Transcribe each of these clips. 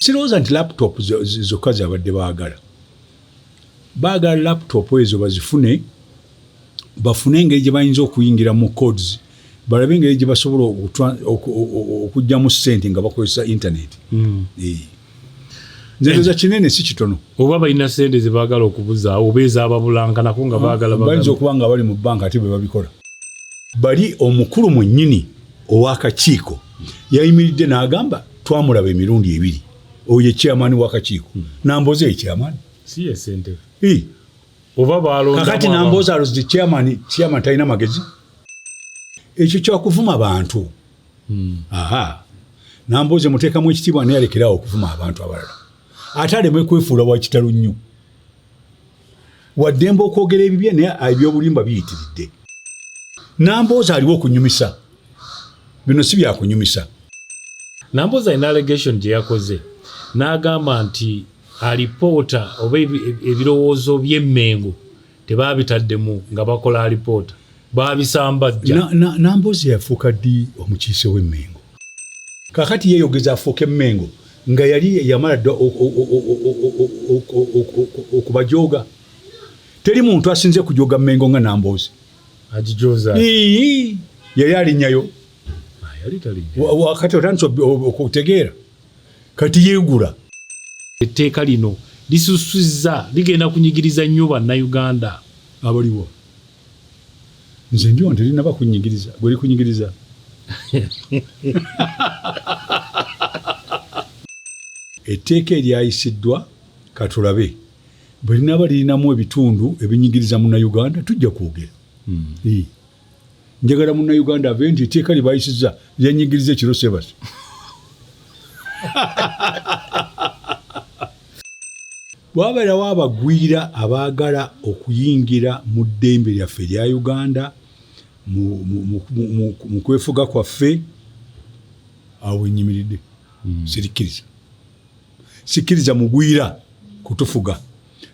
Sirowooza nti laptop zokka zabadde baagala. Baagala laptop ezo bazifune, bafune engeri gye bayinza okuyingira mu codes, balabe engeri gye basobola okuggyamu ssente nga bakozesa internet. Nze ndowooza kinene, si kitono. Oba balina ssente ze baagala okubuzaawo, oba ezaababulankanako nga baagala. Bayinza okuba nga bali mu banka ate bwe babikola. Bali omukulu mwennyini ow'akakiiko yayimiridde n'agamba twamulaba emirundi ebiri. Oyo ye chairman w'akakiiko. Nambooze ye chairman. Si ye ssentebe. Oba balondamu. Kakati Nambooze alozi chairman, chairman talina magezi. Ekyo kyakuvuma bantu. Aha. Nambooze muteekamu ekitiibwa naye alekerawo okuvuma abantu abalala. Ate aleme kwefuula wa kitalo nnyo. Waddembe okwogera ebibye naye ebyobulimba biyitiridde. Nambooze aliwo okunyumisa. Bino si byakunyumisa. Nambooze alina allegation gye yakoze n'agamba nti alipoota oba ebirowoozo by'Emmengo tebaabitaddemu nga bakola alipoota, baabisambajja. Nambooze yafuuka ddi omukiise w'Emmengo? Kaakati yeeyogeza afuuke Mmengo nga yali yamala dda okubajooga. Teri muntu asinze kujooga Mmengo nga Nambooze. Agijooza. Yali alinnyayo. Yali talinnyayo. Kati otandise okutegeera. Kati yeegula. Etteeka lino lisusizza, ligenda kunyigiriza nnyo Bannayuganda. Abaliwo. Nze ndi wano terinaba kunnyigiriza. Gwe likunyigiriza? Etteeka eryayisiddwa katulabe bwe linaaba lirinamu ebitundu ebinyigiriza Munnayuganda tujja kwogera. Njagala Munnayuganda ave nti etteeka lye baayisizza lyanyigiriza ekiro seebase. Bwabeerawo abagwira abaagala okuyingira mu ddembe lyaffe erya Uganda, mu kwefuga kwaffe, awo we nnyimiridde. Sirikkiriza. Sikkiriza mugwira kutufuga.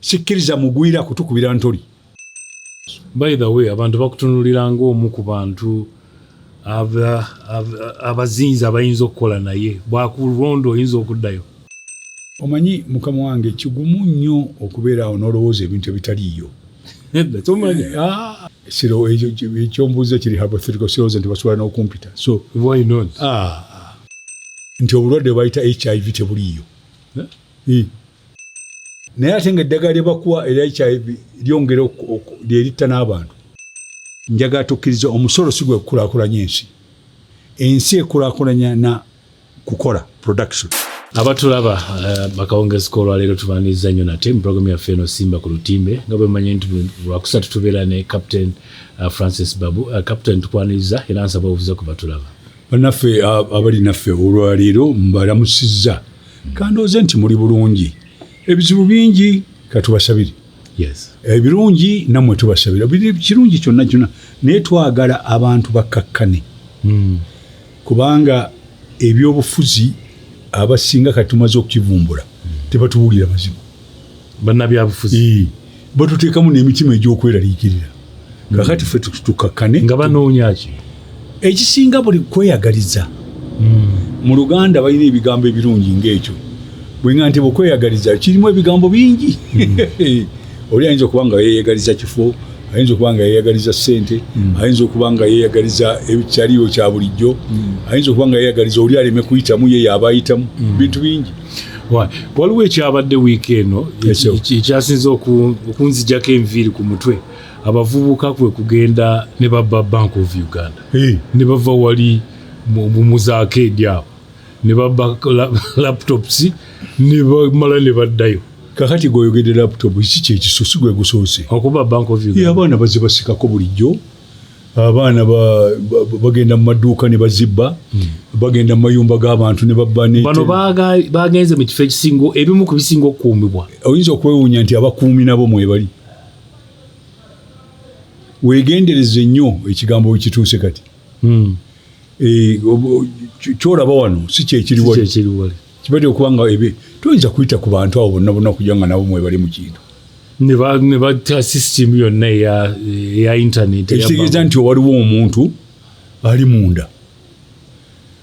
Sikkiriza mugwira kutukubira ntoli. By the way, abantu bakutunulira ng'omu ku bantu abazinzi abayinza okukola naye bwakulonda oyinza okuddayo. Omanyi mukama wange kigumu nnyo okubeera awo n'olowooza ebintu ebitaliiyo. Siro ekyombuuza kiri hypothetical, sirowooza nti basobola n'okumpita. So why not? Nti obulwadde bwe bayita HIV tebuliiyo. Naye ate ng'eddagala lye bakuwa erya HIV lyongera lyeritta n'abantu. Njagala tukkirize omusolo si gwe kukulaakulanya ensi. Ensi ekulaakulanya na kukola production. Abatulaba akawungeezi k'olwaleero tubaaniriza nnyo nate mu programu yaffe eno Simba ku Lutimbe, nga bwe mumanyi nti Lwakusatu tubeera ne Captain Francis Babu. Captain, tukwaniriza era nsaba obuze ku batulaba. Bannaffe abali naffe olwaleero mbalamusizza. Kandooze nti muli bulungi. Ebizibu bingi katubasabire. Ebirungi nammwe tubasabira. Kirungi kyonna kyonna naye twagala abantu bakkakkane. Kubanga ebyobufuzi abasinga kati tumaze okukivumbula tebatubuulira mazima. Bannabyabufuzi. Batuteekamu n'emitima egy'okweraliikirira. Kaakati ffe tukakkane. Nga banoonya ki? Ekisinga buli kweyagaliza. Mu Luganda balina ebigambo ebirungi ng'ekyo. Bwe nga nti bw'okweyagaliza kirimu ebigambo bingi. Oli ayinza okuba nga yeeyagaliza kifo, ayinza okuba nga yeeyagaliza ssente, ayinza okuba nga yeeyagaliza ekyaliwo kya bulijjo, ayinza okuba nga yeeyagaliza oli aleme kuyitamu ye y'aba ayitamu. Bintu bingi. Waliwo ekyabadde wiiki eno ekyasinze okunzijjako enviiri ku mutwe. Abavubuka kwe kugenda ne babba Bank of Uganda. Ne bava wali mu zaakeedi awo ne babba laptops ne bamala ne baddayo. Kakati gw'oyogedde laptop si kye kiso, si gwe gusoose. Okuba Bank of Uganda. Abaana bazibasikako bulijjo. Abaana bagenda mu maduuka ne bazibba, bagenda mu mayumba g'abantu ne babba ne Bano bagenze mu kifo ekisinga, ebimu ku bisinga okukuumibwa. Oyinza okwewuunya nti abakuumi nabo mwebali. Weegendereze nnyo ekigambo we kituuse kati. Ky'olaba wano si kye kiri wali. Si kye kiri wali. Kibadde okuba nga toyinza kuyita ku bantu abo bonna bonna okujja nga nabo mwebali mu kintu. Ne batta system yonna eya internet, eya Ekitegeeza bank. nti waliwo omuntu ali munda.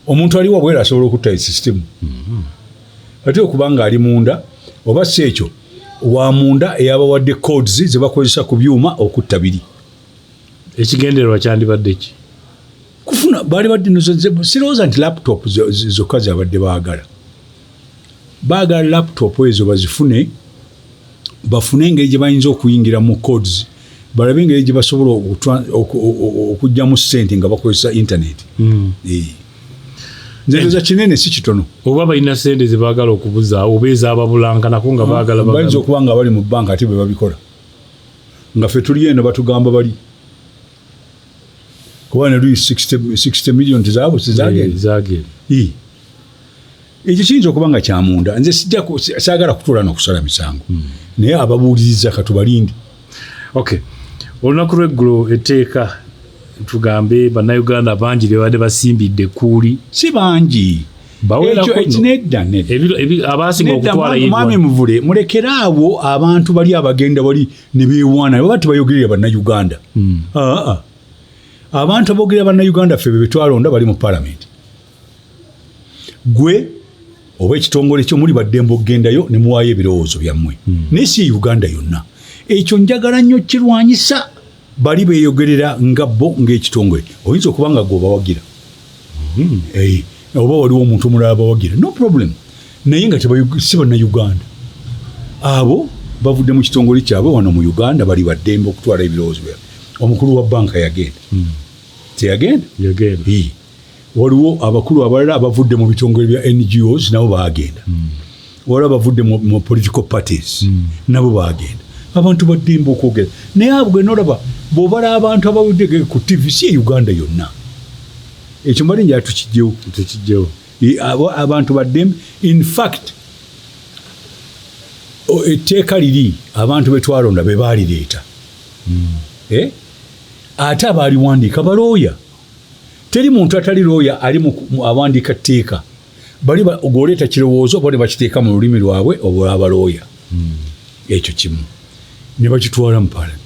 Omuntu ali wabweru asobola okutta system. Ate okuba nga ali munda, oba si ekyo wa munda eyabawadde codes ze bakozesa ku byuma okutta biri. Ekigendererwa kyandibadde ki? Kufuna baali badde, sirowooza nti laptop zokka zabadde baagala. Baagala laptop ezo bazifune, bafune engeri gye bayinza okuyingira mu codes, balabe engeri gye basobola okuggyamu ssente nga bakozesa internet. Nze ndowooza kinene, si kitono. Oba balina sente zebaagala okubuzaawo, oba ezababulankanako nga baagala. Bayinza okuba nga bali mu banka ate bwe babikola, nga ffe tuli eno batugamba bali kuba ne luyi 60 million tezaabo tezagenda. Zagenda. Ekyo kiyinza okuba nga kyamunda. Nze sijja saagala kutuula n'okusala misango, naye ababuuliriza katubalinde. Okay, olunaku lweggulo etteeka, tugambe Bannayuganda bangi lye babadde basimbidde ekkuuli. Si bangi. Bawerako. Ekyo nno. Nedda, nedda. Abasinga Nedda, okutwala mwami Muvule, mulekere awo abantu bali abagenda wali ne beewaana baba tebayogerera Bannayuganda. Aa, abantu abogerera Bannayuganda ffe be betwalonda bali mu palamenti. Gwe oba ekitongole kyo muli baddembe okugendayo ne muwaayo ebirowoozo byammwe, naye si Uganda yonna. Ekyo njagala nnyo kirwanyisa. Bali beeyogerera nga bo ng'ekitongole. Oyinza okuba nga gwe obawagira, oba waliwo omuntu omulala bawagira, no problem, naye nga si Bannayuganda. Abo bavudde mu kitongole kyabwe wano mu Uganda, bali baddembe okutwala ebirowoozo byabwe. Omukulu wa banka yagenda, teyagenda? Yagenda. Waliwo abakulu abalala abavudde mu bitongole bya NGOs, nabo bagenda. Waliwo abavudde mu political parties, nabo bagenda. Abantu baddembe okwogera, naye abo gwe nolaba bw'obala abantu abawudde ku TV, si e Uganda yonna. Ekyo mbadde njala tukijjewo. Tukijjewo. Abantu baddembe. In fact, etteeka liri abantu betwalonda be baalireeta. Eh? Ate abaaliwandiika balooya. Teri muntu atali looya ali awandiika tteeka. Bali gwoleeta kirowoozo, bo ne bakiteeka mu lulimi lwabwe olw'abalooya. Ekyo kimu ne bakitwala mu parliament,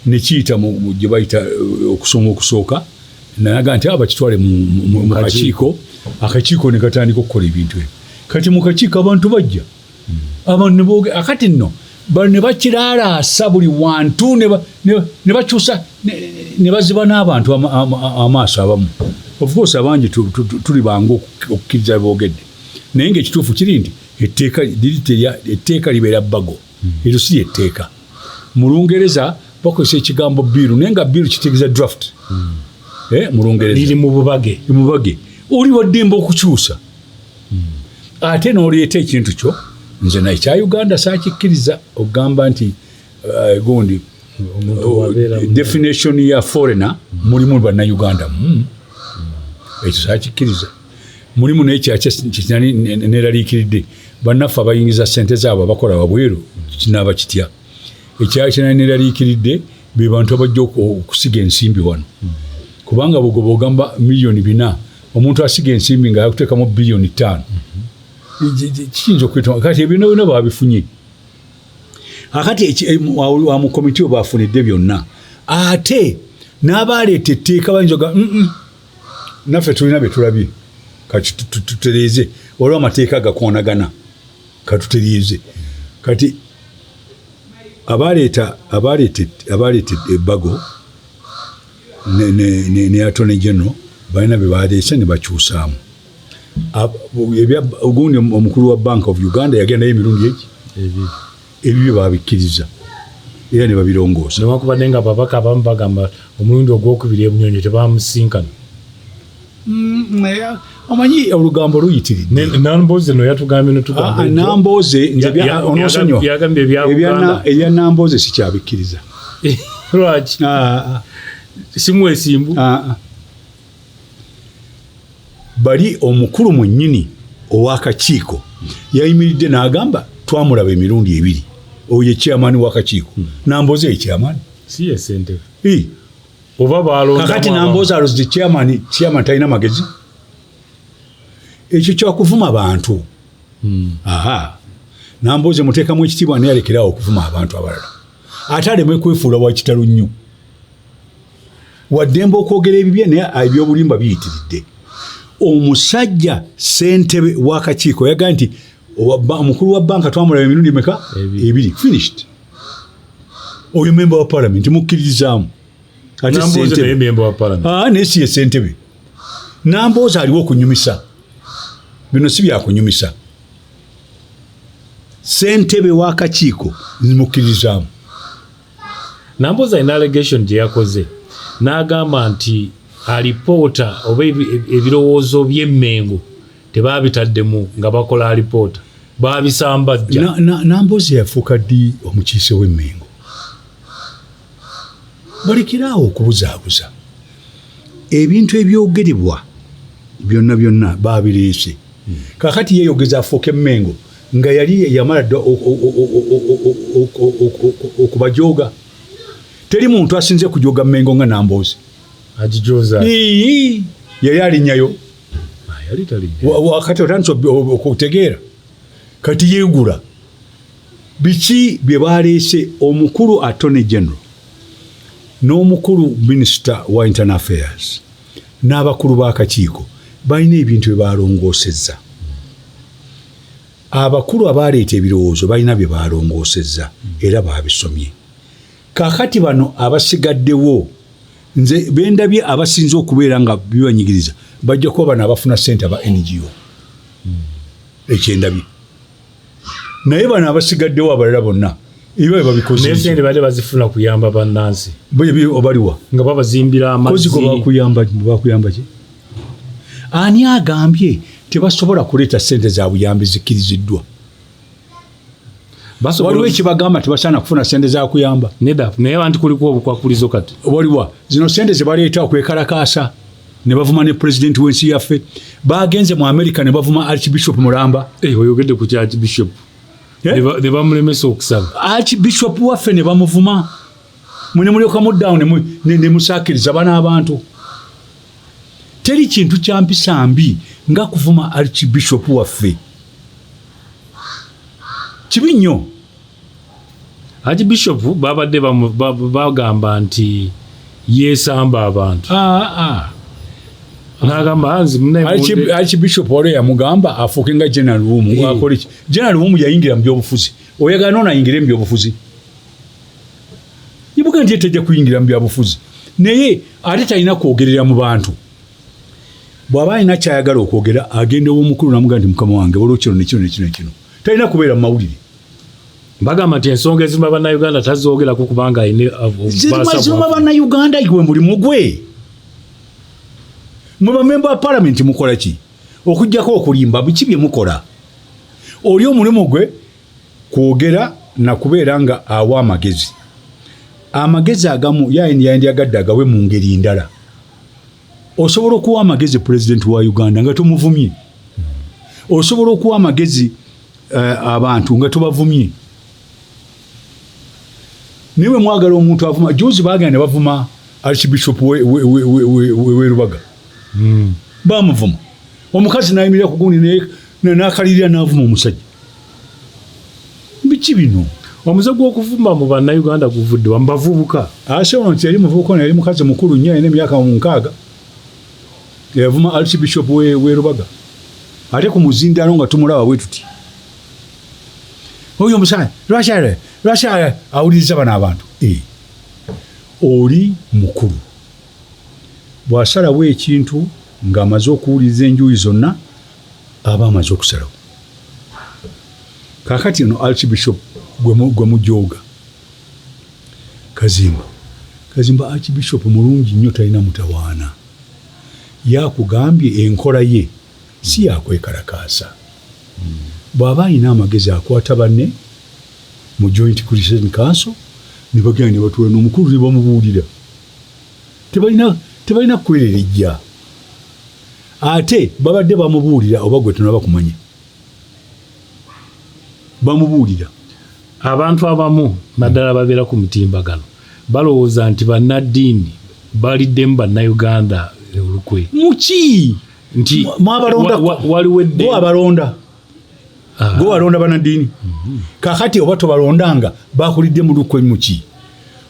ne kiyita gye bayita okusoma okusooka, naga nti bakitwale mu kakiiko. Akakiiko ne katandika okukola ebintu ebyo. Kati mu kakiiko abantu bajja, abantu ne booge. Akati nno bano ne bakiraalaasa buli wantu, ne bakyusa, ne baziba n'abantu amaaso abamu. Of course abangi tuli bangu okukkiriza boogedde, naye ngaekituufu kiri nti etteeka liri etteeka libeera bbago. Eryo si lyetteeka. Mu Lungereza bakozesa ekigambo bill, naye nga bill kitegeeza draft. Mu Lungereza. Liri mu bubage. Mubage oli waddembe okukyusa ate n'oleeta ekintu kyo. Nze naye kya Uganda saakikkiriza okugamba nti gundi Omuntu wabeera definition ya foreigner mulimu Bannayuganda. Ekyo saakikkiriza. Mulimu nekyakyenali neraliikiridde, bannaffe abayingiza sente zaabwe abakola wabweru, kinaaba kitya? Ekyali kyenali neraliikiridde be bantu abajja okusiga ensimbi wano, kubanga bwogoba ogamba 4 miliyoni, omuntu asiga ensimbi nga yakuteekamu 5 biliyoni, kiyinza okwetwa. Kati ebyo byonna babifunye. Akati mu komiti we bafunidde byonna, ate n'abaleeta etteeka bayinza oga, naffe tulina bye tulabye, kati tutereeze. Waliwo amateeka agakoonagana, katutereeze." Kati abaleeta ebbago ne Attorney General balina bye baleese ne bakyusaamu. Ogundi omukulu wa Bank of Uganda yagendayo emirundi egi Ebiri. Ebibyo babikkiriza era ne babirongoosa. Newankubadde nga ababaka abamu bagamba omulundi ogwokubiri ebunyonyi tebamusinkana. Omanyi olugambo luyitiridde. Namboze no yatugambye netugamba. Ah, Namboze nze onosonyiwa. Yagambye ebya Buganda. Ebya Namboze sikyabikkiriza. Lwaki? Ah, ah. Simwesimbu. Ah, ah. Bali omukulu mwennyini ow'akakiiko yayimiridde n'agamba twamulaba emirundi ebiri. Oyo ye chairman w'akakiiko. Namboze ye chairman? Si ye ssentebe. Eh. Oba balondamu. Kakati Namboze alozi chairman, chairman talina magezi? Ekyo kyakuvuma bantu. Aha, Namboze muteekamu ekitiibwa, naye alekerawo okuvuma abantu abalala, ate aleme kwefuula wa kitalo nnyo. Waddembe okwogera ebibye, naye ebyobulimba biyitiridde. Omusajja ssentebe w'akakiiko yagaa nti Omukulu wa banka twamulaba emirundi meka? Ebiri. Finished. Oyo member wa parliament mukkiririzaamu. Ate naye si ye ssentebe. Nambooze aliwo okunyumisa. Bino si byakunyumisa. Ssentebe w'akakiiko mukkiririzaamu. Nambooze alina allegation gye yakoze n'agamba nti alipoota oba ebirowoozo by'Emmengo tebabitaddemu nga bakola alipoota, babisambajja. Nambooze yafuuka ddi omukiise w'Emmengo? Balekeraawo okubuzaabuza. Ebintu ebyogerebwa byonna byonna babireese. Kakati yeeyogeza afuuka Emmengo nga yali yamala dda okubajooga. Teri muntu asinze kujooga Mmengo nga Nambooze. Agijoza. Yali alinnyayo. Kati otandise okutegeera. Kati yeegula. Biki bye baleese? Omukulu Attorney General n'omukulu Minister wa Internal Affairs n'abakulu b'akakiiko balina ebintu bye balongoosezza. Abakulu abaleeta ebirowoozo balina bye balongoosezza era babisomye. Kaakati bano abasigaddewo nze bendabye abasinze okubeera nga bibanyigiriza bajja kuba bano abafuna ssente aba NGO. Ekyendabye. Naye bano abasigaddewo abalala bonna ebyo babikoze. Naye ssente badde bazifuna kuyamba bannansi. Obaliwa. Nga babazimbira amazzi. Koziko bakuyamba ki? Ani agambye tebasobola kuleeta ssente za buyambi zikkiriziddwa? Waliwo ekibagamba tebasaana kufuna ssente za kuyamba. Nedda, naye abantu kuliko obukwakulizo kati. Waliwa zino ssente ze baleeta okwekalakaasa ne bavuma ne pulezidenti w'ensi yaffe. Bagenze mu Amerika ne bavuma Archbishop Mulamba. Oyogedde ku kya Archbishop. Ne bamulemesa okusaba. Archbishop waffe ne bamuvuma. Mwe ne mulyoka muddawo ne musaakiriza bano abantu. Teri kintu kya mpisa mbi nga kuvuma Archbishop waffe. Kibi nnyo. Archbishop babadde bagamba nti yeesamba abantu. N'agamba nzi munne Archbishop waliwo yamugamba afuuke nga General Luwum. Akole ki? General Luwum yayingira mu byobufuzi. Oyagala n'ono ayingire mu byobufuzi. Yibuka nti tejja kuyingira mu byabufuzi. Naye ate talina kwogerera mu bantu. Bw'aba alina ky'ayagala okwogera agenda ew'omukulu n'amugamba nti mukama wange waliwo kino ne kino ne kino ne kino. Talina kubeera mu mawulire. Bagamba nti ensonga eziruma bannayuganda tazoogerako kubanga alina ziruma bannayuganda gwe mulimu gwe. Mwe bamemba ba palamenti mukola ki? Okuggyako okulimba biki bye mukola? Oli omulimu gwe kwogera na kubeera nga awa amagezi. Amagezi agamu yandyagadde agawe mu ngeri ndala. Osobola okuwa amagezi pulezidenti wa Uganda nga tomuvumye. Osobola okuwa amagezi abantu nga tobavumye. Naye bwe mwagala omuntu avuma, juzi baagenda ne bavuma Archbishop we Rubaga. Bamuvuma. Omukazi n'ayimirira ku gundi n'akalirira n'avuma omusajja. Biki bino? Omuze gw'okuvuma mu bannayuganda guvudde wa bavubuka. Ate ono nti yali muvubuka, ono yali mukazi mukulu nnyo, alina emyaka 60. Yavuma Archbishop we Rubaga. Ate ku muzindaalo nga tumulaba bwe tuti. Oyo omusajja lwaki awuliriza bano abantu? Oli mukulu. Bw'asalawo ekintu ng'amaze okuwuliriza enjuyi zonna, aba amaze okusalawo. Kaakati ono Archbishop gwe mujooga. Kazimba Archbishop mulungi nnyo, talina mutawaana. Yakugambye enkola ye si yakwekalakaasa. Bw'aba alina amagezi akwata banne mu Joint Christian Council ne bagenda ne batuula n'omukulu ne bamubuulira. Tebalina kwererejja. Ate babadde bamubuulira oba gwe tunaba kumanya. Bamubuulira. Abantu abamu naddala babeera ku mitimbagano balowooza nti bannaddiini baliddemu bannayuganda olukwe. Muki? Nti mwabalonda waliwo edde. Gwe Gwe walonda bannaddiini. Kaakati oba tobalondanga bakulidde mu lukwe muki?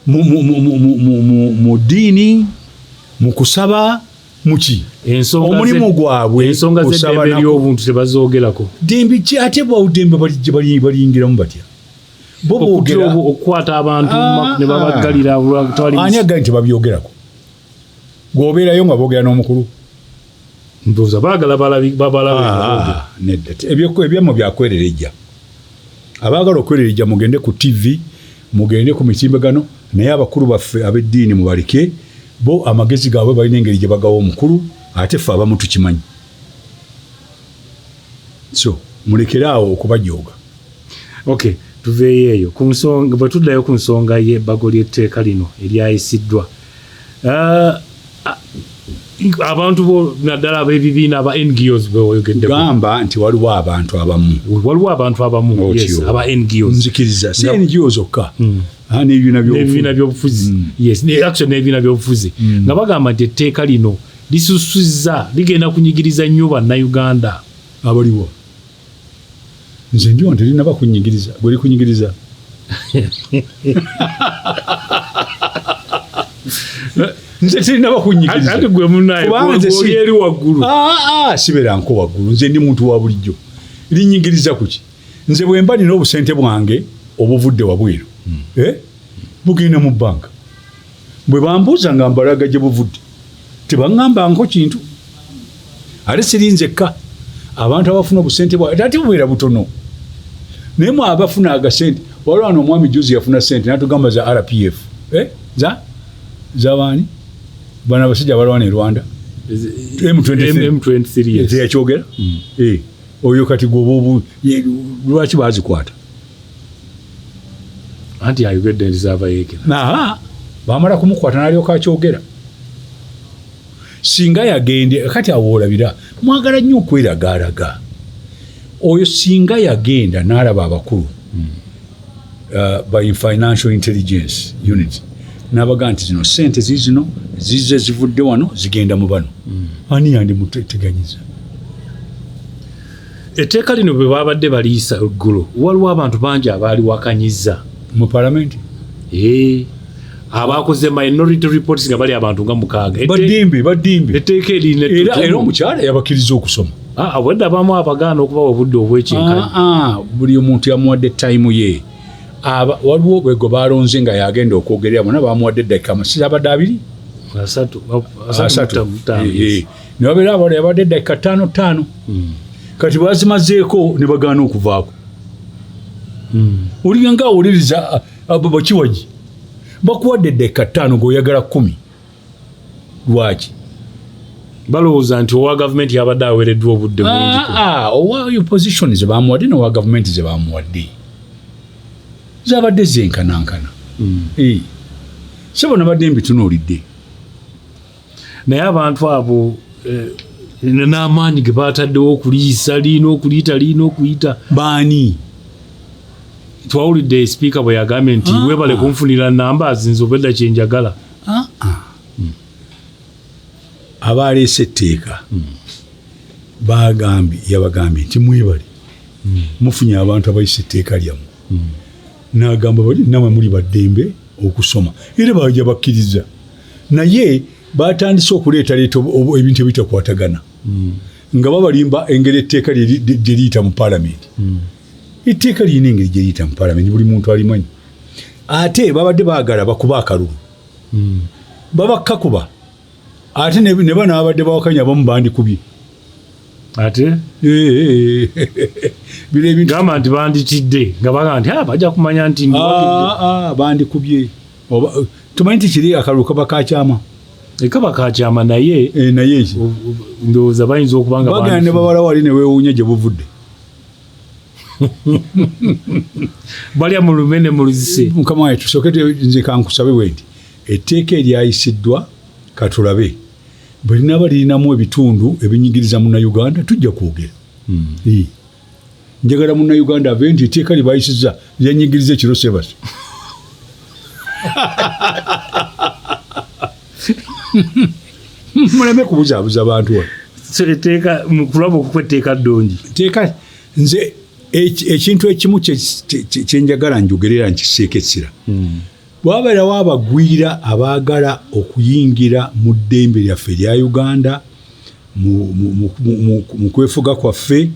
Mu ddiini, mu kusaba, Muki omulimu gwabwe ensonga z'eddembe ly'obuntu tebazoogerako. Ddembe ki ate bwawuddembe gye baliyingiramu batya? Bo boogera okukwata abantu ne babaggalira. Ani agambye nti babyogerako? Gwobeerayo nga boogera n'omukulu? Ndowooza baagala babalabe. Nedda, ebyammwe byakwererejja. Abaagala okwererejja mugende ku TV, mugende ku mitimbagano, naye abakulu baffe ab'eddiini mubaleke, bo amagezi gaabwe balina engeri gye bagawa omukulu, ate ffe abamu tukimanyi. So mulekere awo okubajooga. Okay, tuveeyo eyo ku nsonga. Bwe tuddayo ku nsonga y'ebbago ly'etteeka lino eryayisiddwa, abantu bo naddala ab'ebibiina aba NGOs bewoyogeddeko. Gamba nti waliwo abantu abamu. Waliwo abantu abamu, yes, aba NGOs. Nzikiriza si NGO zokka, n'ebibiina n'ebibiina by'obufuzi, yes, actually n'ebibiina by'obufuzi, nga bagamba nti etteeka lino lisusuzza, ligenda kunyigiriza nnyo Bannayuganda. Abaliwo, nze ndiwo nti linaba kunyigiriza. Gwe likunyigiriza? Nze tirinaba kunyigiriza. Ate gwe munaye oli eri waggulu. Sibeera nko waggulu, nze ndi muntu wa bulijjo. Linyigiriza kuki? Nze bwe mba nina obusente bwange obuvudde wabweru, bugenda mu banka, bwe bambuuza nga mbalaga gye buvudde, tebaŋŋamba nko kintu. Ate siri nzekka, abantu abafuna obusente bwa ate bubeera butono, naye mwe abafuna agasente. Waliwo wano omwami juzi yafuna sente natugamba za RPF, za zabaani bano abasajja abalwana e Rwanda, M23. Teyakyogera? Oyo kati gwoba lwaki bazikwata? Anti ayogedde nti zaabayeekera. Aha, bamala kumukwata n'alyoka akyogera. Singa yagende kati awo olabira mwagala nnyo okweragaalaga. Oyo singa yagenda n'alaba abakulu by Financial Intelligence Unit n'abaga nti zino sente ziizino zizze zivudde wano zigenda mu bano, ani yandimuteganyiza? Etteeka lino bwe babadde baliisa eggulo, waliwo abantu bangi abaaliwakanyiza. Mu palamenti? Abakoze minority reports nga bali abantu nga 6. Badimbi badimbi. Etteeka erina Era omukyala yabakkiriza okusoma. Obwedda abamu abagaana okubawa obudde obwekyenkanyi. Buli omuntu yamuwadde time ye. Waliwo bwego balonze nga yagenda okwogerera, bonna bamuwadde eddakiika abadde 2 3. 3, ne babeera abalala yabadde eddakiika 5 5. Kati bazimazeeko ne bagaana okuvaako. Olinga nga awuliriza bakiwagi bakuwadde eddakiika 5 g'oyagala 10, lwaki? Balowooza nti owa gavumenti yabadde aweereddwa obudde bungi. Owa opposition ze bamuwadde n'owa gavumenti ze bamuwadde zabadde zenkanankana. Sebo nabadde mbitunuulidde. Naye abantu abo n'amaanyi ge bataddewo okuliisa liina okuyita liina okuyita. Baani? Twawulidde sipiika bwe yagambye nti weebale kunfunira namba nze obwedda kyenjagala. Abaleese etteeka bagambye, yabagambye nti mwebale mufunye abantu abayisa etteeka lyammwe. N'agamba bali namwe muli baddembe okusoma, era bajja bakkiriza. Naye batandise okuleetaleeta ebintu ebitakwatagana nga babalimba engeri etteeka gye liyita mu paalamenti. Etteeka lirina engeri gye liyita mu paalamenti, buli muntu alimanyi. Ate babadde baagala bakuba akalulu, babakkakuba, ate ne bano abadde bawakanya abamu bandikubye. Ate bino ebintu gamba nti banditidde nga bagamba nti bajja kumanya nti bandikubye. Tumanyi nti kiri akalulu kaba kakyama. Kaba kakyama, naye naye ki ndowooza bayinza okuba nga bagenda ne bawala wali ne weewuunya gye buvudde. Balya mu lume ne mu luzise. Mukama wange, tusooke nze kankusabe bwe nti etteeka eryayisiddwa katulabe bwe linaaba lirinamu ebitundu ebinyigiriza Munnayuganda, tujja kwogera. Njagala Munnayuganda ave nti etteeka lye bayisizza lyanyigiriza ekiro sebase. Muleme kubuzaabuza bantu wano. Etteeka mu kulaba okuko etteeka ddungi. Etteeka nze ekintu ekimu kyenjagala njogerera nkiseeko essira. Bwabeerawo abagwira abaagala okuyingira mu ddembe lyaffe erya Uganda, mu kwefuga kwaffe,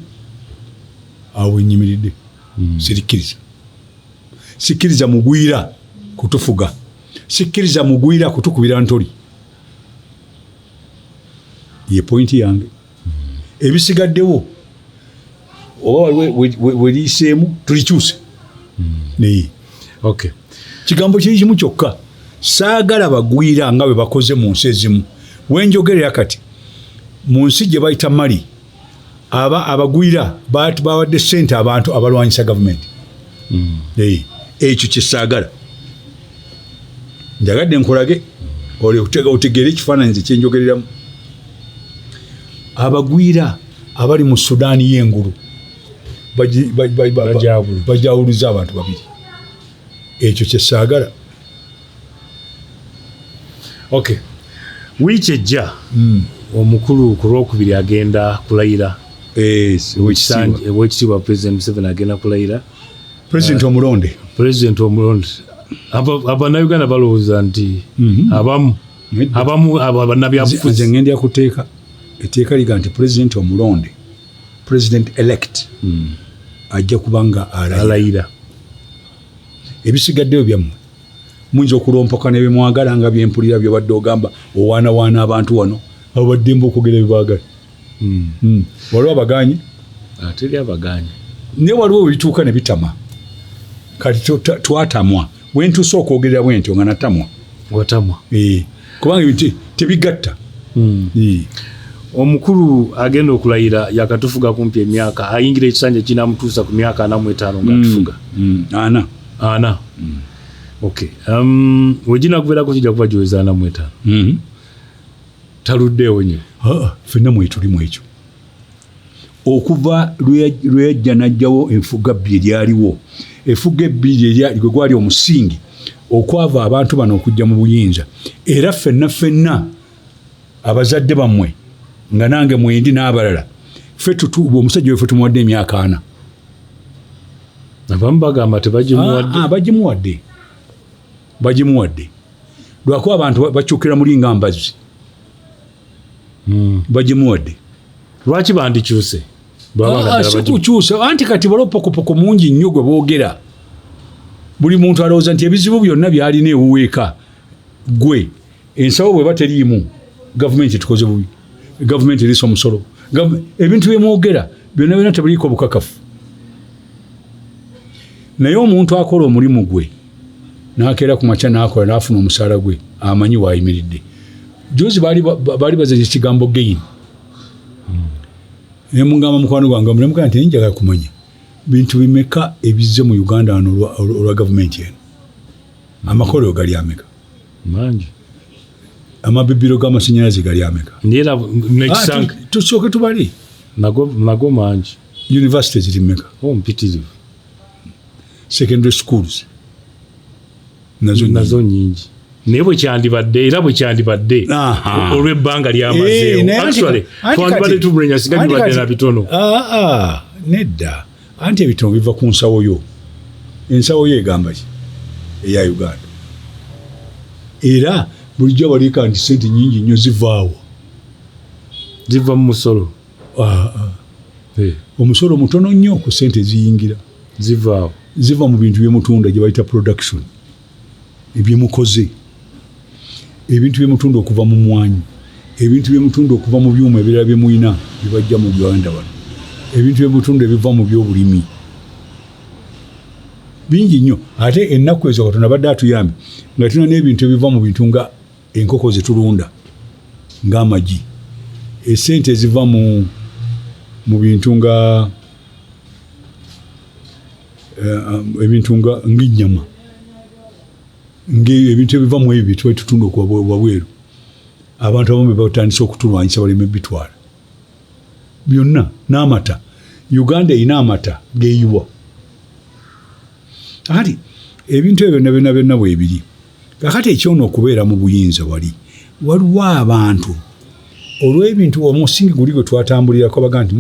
awo wenyimiridde. Sirikkiriza, sikkiriza mugwira kutufuga, sikkiriza mugwira kutukubira ntoli. Ye point yange. Ebisigaddewo oba waliwo weriiseemu tulikyuse naye. Okay. Kigambo kiri kimu kyokka, saagala bagwira nga bwe bakoze mu nsi ezimu. Wenjogerera kati mu nsi gye bayita Mali, aba abagwira bawadde ssente abantu abalwanyisa gavumenti. Ekyo kyesaagala. Njagadde nkulage otegeere ekifaananyi nze kyenjogereramu. Abagwira abali mu Sudaani y'engulu bajawuluza abantu babiri. Ekyo kyesaagala. Okay, wiiki ejja omukulu ku Lwokubiri agenda kulayira. Owekitiibwa President Museveni agenda kulayira. President omulonde. President omulonde. Abannayuganda balowooza nti abamu abamu abo bannabyabufuzi. Nze ngenda kuteeka etteeka liga nti president omulonde, president elect, ajja kuba nga alayira. Ebisigaddeyo byammwe muyinza okulompoka nebyemwagala nga byempulira byobadde ogamba owaanawaana abantu wano abo baddembe okwogera byebaagala. Waliwo abaganye? Teri abaganye. Naye waliwo webituuka ne bitama. Kati twatamwa, wentuuse okwogerera bwentyo nga natamwa. Watamwa. Kubanga ebintu tebigatta. Omukulu agenda okulayira yakatufuga kumpi emyaka, ayingira ekisanja kinamutuusa ku myaka 45 nga atufuga. Ana. Ana. Okay. Wegina kubeerako kijja kuba giweza 45. Taluddeewo nnyo. Ffenna mwetuli ekyo. Okuva lwe yajja n'ajjawo enfuga bbiri eryaliwo, enfuga ebbiri gwe gwali omusingi okwava abantu bano okujja mu buyinza. Era ffenna ffenna abazadde bammwe nga nange mwendi n'abalala, ffe omusajja weffe tumuwadde emyaka 40. Abamu bagamba tebagimuwadde. Bagimuwadde, bagimuwadde lwakuba abantu bakyukira muli nga mbazzi. Bagimuwadde. Lwaki bandikyuse? Si kukyusa, anti kati waliwo pokopoko mungi nnyo gwe boogera. Buli muntu alowooza nti ebizibu byonna byalina ewuweeka. Gwe ensawo bweba teriimu, gavumenti etukoze bubi, gavumenti erisa omusolo, ebintu byemwogera byonna byonna tebuliiko bukakafu. Naye omuntu akola omulimu gwe n'akeera ku makya n'akola n'afuna omusaala gwe, amanyi waayimiridde. Juzi baali bazanye ekigambo gain. Ne mugamba mukwano gwange, nemugamba nti njagala kumanya bintu bimeka ebizze mu Uganda wano olwa gavumenti eno. Amakolero gali ameka? Mangi. Amabibiro g'amasannyalaze gali ameka? Tusooke tubali. Nago mangi. University ziri mmeka? Mpitirivu. Secondary schools nazo nyingi. Naye bwe kyandibadde, era bwe kyandibadde olw'ebbanga lyamazeewo. Actually twandibadde tumulenya singa bibadde na bitono. Nedda, anti ebitono biva ku nsawo yo. Ensawo yo egamba ki eya Uganda? Era bulijjo baliika nti sente nyingi nnyo zivaawo. Ziva mu musolo. Omusolo mutono nnyo ku sente eziyingira. Zivaawo. Ziva mu bintu byemutunda gye bayita production, ebyemukoze, ebintu byemutunda okuva mu mwanyi, ebintu byemutunda okuva mu byuma ebirala byemulina byebajja mu Uganda wano, ebintu byemutunda ebiva mu byobulimi bingi nnyo. Ate ennaku ezo Katonda badde atuyambe nga tulina n'ebintu ebiva mu bintu nga enkoko zetulunda, ng'amagi, esente eziva mu bintu nga ebintu nga ng'ennyama, ebintu ebiva mu ebyo byetuba tutunda okuva wabweru. Abantu abamu be batandise okutulwanyisa baleme bitwala byonna. N'amata, Uganda erina amata geeyiwa. Kakati ebintu ebyo byonna byonna byonna bwebiri. Kakati ekyono okubeera mu buyinza, wali waliwo abantu olw'ebintu omusingi guli gwe twatambulirako baga nti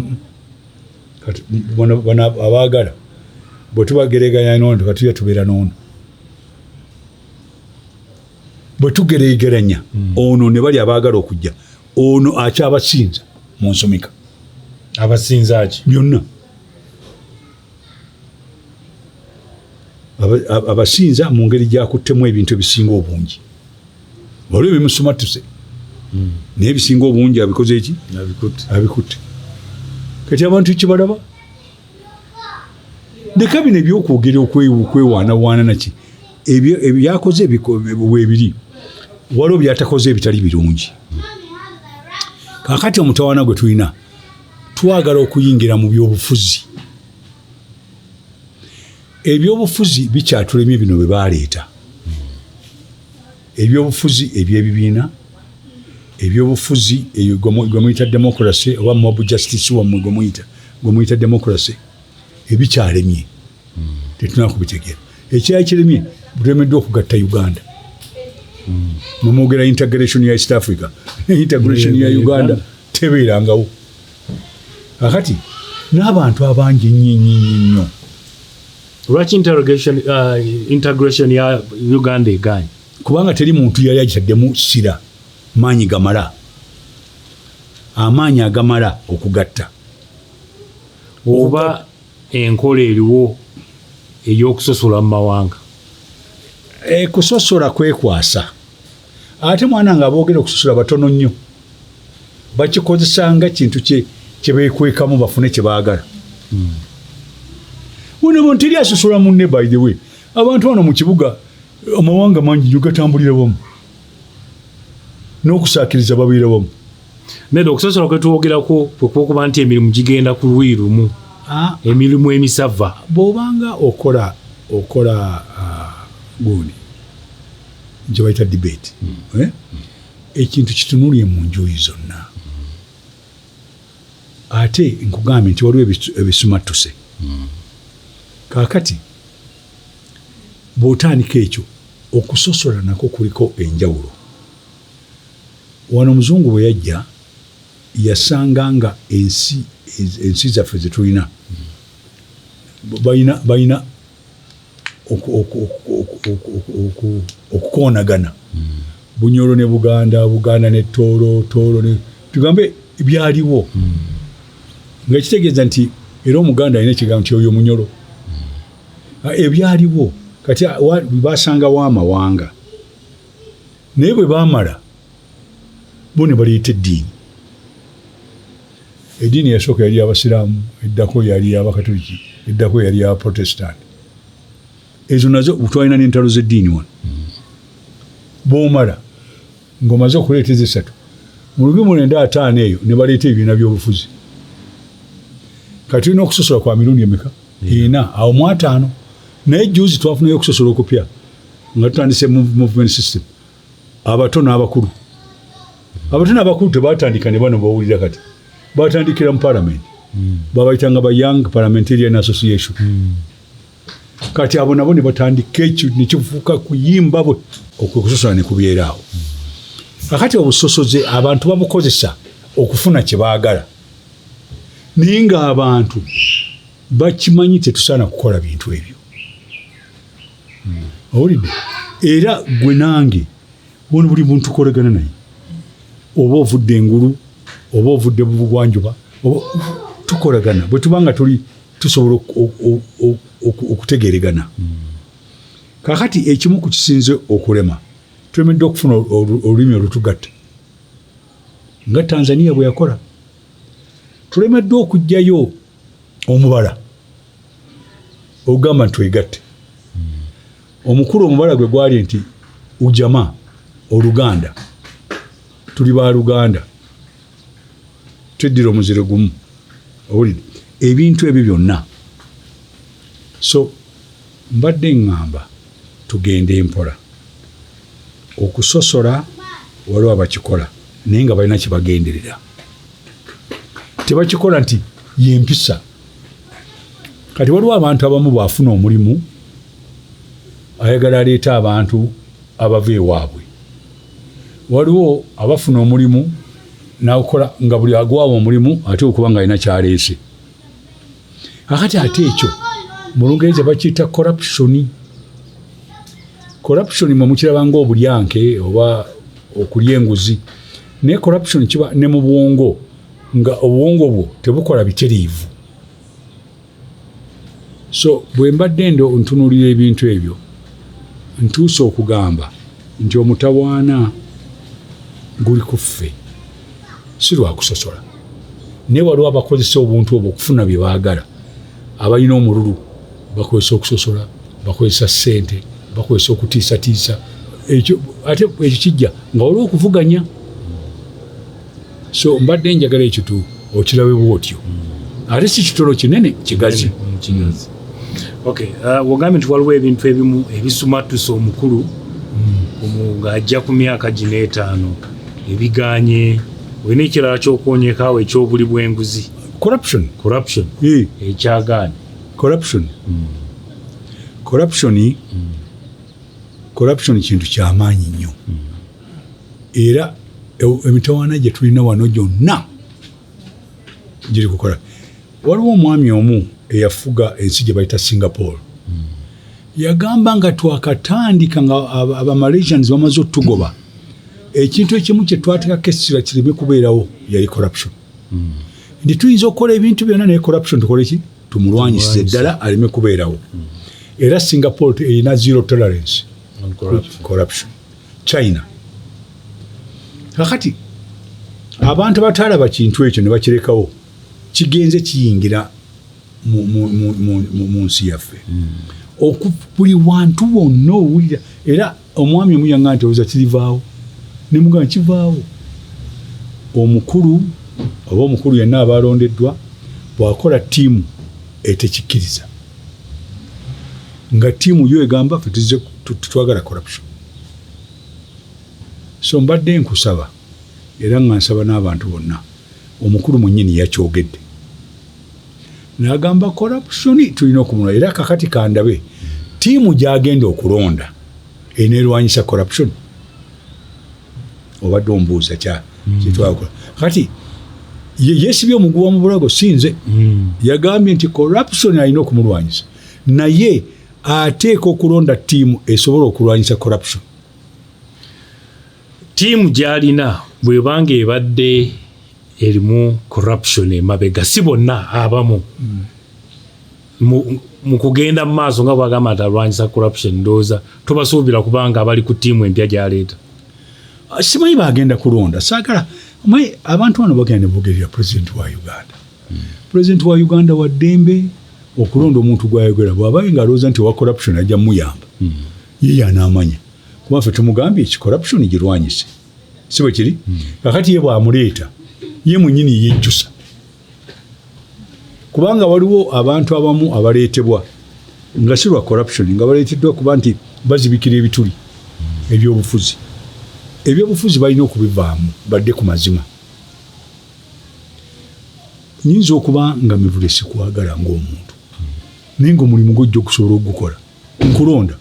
kati bano abaagala bwe tubagereganya nono kati tubeera noono. Bwe tugeregeranya ono ne bali abaagala okujja, ono akyabasinza mu nsomeka. Abasinza ki? Byonna. Abasinza mu ngeri gyakuttemu ebintu ebisinga obungi. Waliwo ebimusumattuse, naye ebisinga obungi abikoze eki? Abikutte. Kati abantu kibalaba, leka bino ebyokwogera okwewaanawaana naki, ebyakoze weebiri, waliwo byatakoze ebitali birungi. Kakati omutawaana gwe tulina, twagala okuyingira mu byobufuzi. Ebyobufuzi bikyatulemye bino bwe baleeta, ebyobufuzi ebyebibiina, ebyobufuzi eyo gwe muyita democracy oba mob justice wammwe gwe muyita democracy, ebikyalemye tetulina kubitegeera. Ekirala kiremye, bulemeddwa okugatta Uganda. Mumwogera integration ya East Africa, integration ya Uganda tebeerangawo. Kakati n'abantu abangi ennyo ennyo ennyo nnyo. Lwaki integration ya Uganda eganye? Kubanga teri muntu yali agitaddemu ssira maanyi gamala, amaanyi agamala okugatta. Oba enkola eriwo ey'okusosola mu mawanga? Kusosola kwekwasa. Ate mwana nga aboogera okusosola batono nnyo, bakikozesa nga kintu kye beekwekamu bafune kye baagala. Buno buntu teri asosola munne. By the way, abantu bano mu kibuga amawanga mangi nnyo gatambulira wamu n'okusaakiriza babeera wamu. Nedda, okusosola kwe twogerako kwe kwokuba nti emirimu gigenda ku luuyi lumu, emirimu emisava. Bw'obanga okola gundi gye bayita debate, eh? Ekintu kitunulye mu njuyi zonna. Ate nkugambye nti waliwo ebisumattuse. Kaakati bw'otandika ekyo okusosola nakwo kuliko enjawulo. Wano omuzungu bwe yajja yasanga nga ensi zaffe zetulina balina okukoonagana, Bunyoro ne Buganda, Buganda ne Tooro, Tooro ne tugambe byaliwo, nga kitegeeza nti era Omuganda alina ekigambo nti oyo Munyoro. Ebyaliwo kati basangawo amawanga, naye bwe baamala bo ne baleeta eddiini. Eddiini yasooka yali y'Abasiraamu, eddako yali y'Abakatoliki, eddako yali y'Abaprotestant. Ezo nazo twalina n'entalo z'eddiini wano. Bw'omala ng'omaze okuleeta ezo esatu, mu 1950 eyo ne baleeta ebibiina by'obufuzi. Kati tulina okusosola kwa mirundi emeka? Ena awo mu 50. Naye juzi twafunayo okusosola okupya nga tutandise movement system, abato n'abakulu. Abato n'abakulu tebatandika ne bano bawulira kati, batandikira mu parliament, babayitanga ba Young Parliamentarian Association. Kati abo nabo ne batandika ekyo nekifuuka kuyimba bwe okusosola ne kubeera awo. Kakati obusosoze abantu babukozesa okufuna kye baagala, naye ng'abantu bakimanyi tetusaana kukola bintu ebyo. Owulidde? Era gwe nange wano buli muntu tukolagana naye, oba ovudde engulu oba ovudde bugwanjuba, oba tukolagana bwe tuba nga tuli tusobola okutegeregana. Kakati ekimu ku kisinze okulema, tulemeddwa okufuna olulimi olutugatta nga Tanzania bwe yakola. Tulemeddwa okuggyayo omubala ogamba nti twegatte. Omukulu omubala gwe gwali nti ujama, oluganda, tuli ba luganda, tweddira omuziro gumu. Owulidde? Ebintu ebyo byonna. So mbadde ŋŋamba tugende mpola. Okusosola waliwo abakikola naye nga balina kyebagenderera, tebakikola nti yempisa. Kati waliwo abantu abamu bwafuna omulimu ayagala aleeta abantu abava ewaabwe. Waliwo abafuna omulimu nakola nga buli agwawo omulimu ate okuba nga alina kyaleese. Akati ate ekyo mu Lungereza bakiyita corruption. Corruption mwe mukiraba ng'obulyanke oba okulya enguzi, naye corruption kiba ne mu bwongo, nga obwongo bwo tebukola biteriivu. So bwe mbadde ndo ntunuulira ebintu ebyo, ntuuse okugamba nti omutawaana guli ku ffe, si lwakusosola, naye waliwo abakozesa obuntu obwo okufuna bye baagala. Abalina omululu bakozesa okusosola, bakozesa ssente, bakozesa okutiisatiisa. Ekyo ate ekyo kijja nga waliwo okuvuganya. So mbadde njagala ekyo tu okirabe bwotyo, ate si kitolo kinene, kigazi. Kigazi. Okay, wogambye nti waliwo ebintu ebimu ebisumattuse omukulu ng'ajja ku myaka gino 5 ebiganye. Olina ekirala kyokwonyekaawo ekyobuli bw'enguzi? Corruption. Corruption. Ekyagaanye. Corruption. Corruption, corruption kintu kyamaanyi nnyo, era emitawaana gye tulina wano gyonna giri kukola. Waliwo omwami omu eyafuga ensi gye bayita Singapore, yagamba nga twakatandika nga Abamalaysians bamaze otugoba, ekintu ekimu kye twateekako essira kireme kubeerawo yali corruption, nti tuyinza okukola ebintu byonna naye corruption tukole ki? Tumulwanyisize ddala aleme kubeerawo. Era Singapore erina zero tolerance on corruption. Corruption. China. Kakati abantu abataalaba kintu ekyo ne bakirekawo, kigenze kiyingira mu nsi yaffe. Buli wantu wonna owulira. Era omwami omu yaŋŋamba nti oza kirivaawo, ne mugamba kivaawo. Omukulu oba omukulu yenna aba alondeddwa bw'akola ttiimu etekikkiriza, nga ttiimu yo egamba ffe tuzze tetwagala corruption. So mbadde nkusaba, era nga nsaba n'abantu bonna, omukulu mwennyini yakyogedde n'agamba corruption tulina okumulwa. Era kakati kandabe ttiimu gy'agenda okulonda enerwanyisa corruption. Obadde ombuuza kya kyetwakola kati yeesibye omuguwa mu bulago, si nze. Yagambye nti corruption alina okumulwanyisa, naye ateeka okulonda ttiimu esobola okulwanyisa corruption. Ttiimu gy'alina bw'ebanga ebadde erimu corruption emabega, si bonna, abamu mu kugenda mu maaso nga bwagamba nti alwanyisa corruption, ndowooza tobasuubira kubanga abali ku ttiimu empya gy'aleeta. Ah, simanyi bagenda kulonda. Saagala omanyi abantu bano bagenda ne bogerera pulezidenti wa Uganda. Pulezidenti wa Uganda wa ddembe okulonda omuntu gwayogera. Bw'abaye nga alowooza nti owa corruption ajja muyamba, ye yanaamanya, kuba ffe tumugambye eki corruption girwanyise, si bwe kiri? Kakati ye bw'amuleeta, ye mwennyini yejjusa, kubanga waliwo abantu abamu abaleetebwa nga si lwa corruption, nga baleeteddwa kuba nti bazibikira ebituli ebyobufuzi. Ebyobufuzi balina okubivaamu badde ku mazima. Nyinza okuba nga Mivule sikwagala ng'omuntu, naye ng'omulimu gwojja okusobola okugukola, nkulonda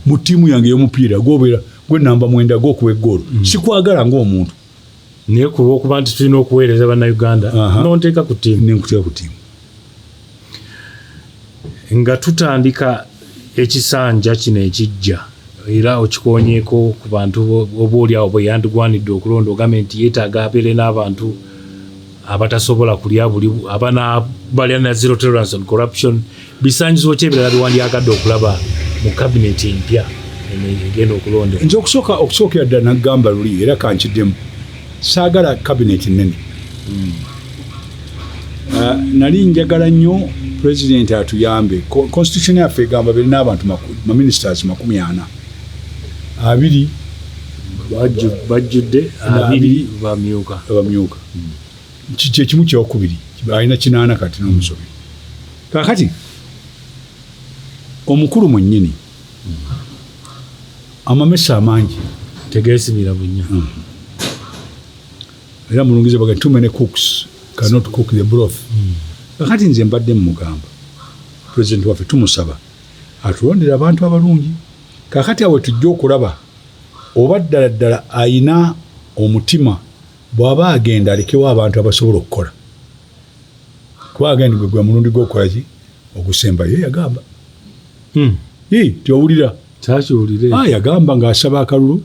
mu ttiimu yange ey'omupiira, gwobeera gwe namba 9 gwokuba eggoolo. Sikwagala ng'omuntu. Naye ku lw'okuba nti tulina okuweereza Bannayuganda, nonteeka ku ttiimu. Nenkuteeka ku ttiimu. Nga tutandika ekisanja kino ekijja, era okikonyeeko ku bantu oba oli awo bwe yandigwanidde okulonda, ogambe nti yeetaaga abeere n'abantu abatasobola kulya buli abana balya na zero tolerance on corruption. Bisaanyizo ki ebirala byewandyagadde okulaba mu kabineti empya eno egenda okulondebwa? Nze okusooka, okusookera ddala nagamba luli era kankiddemu, saagala kabineti nnene. Nali njagala nnyo pulezidenti atuyambe. Constitution yaffe egamba berina abantu maministers 40, 20. Bajjudde 20 bamyuka. Abamyuka kyekimu kyokubiri, alina 80 kati n'omusobi. Kakati omukulu mwennyini amamesa amangi tegeesimira bunnya. Era mulungiza baga too many cooks cannot cook the broth. Kakati nze mbadde mugamba president waffe tumusaba atulondere abantu abalungi. Kakati awe tujja okulaba oba ddala ddala ayina omutima, bw'aba agenda alekewo abantu abasobola okukola, kuba agenda gwe gwe mulundi gw'okukola ki ogusembayo, yagamba. Ii, tiowulira? Kyakiwulire. Yagamba ng'asaba akalulu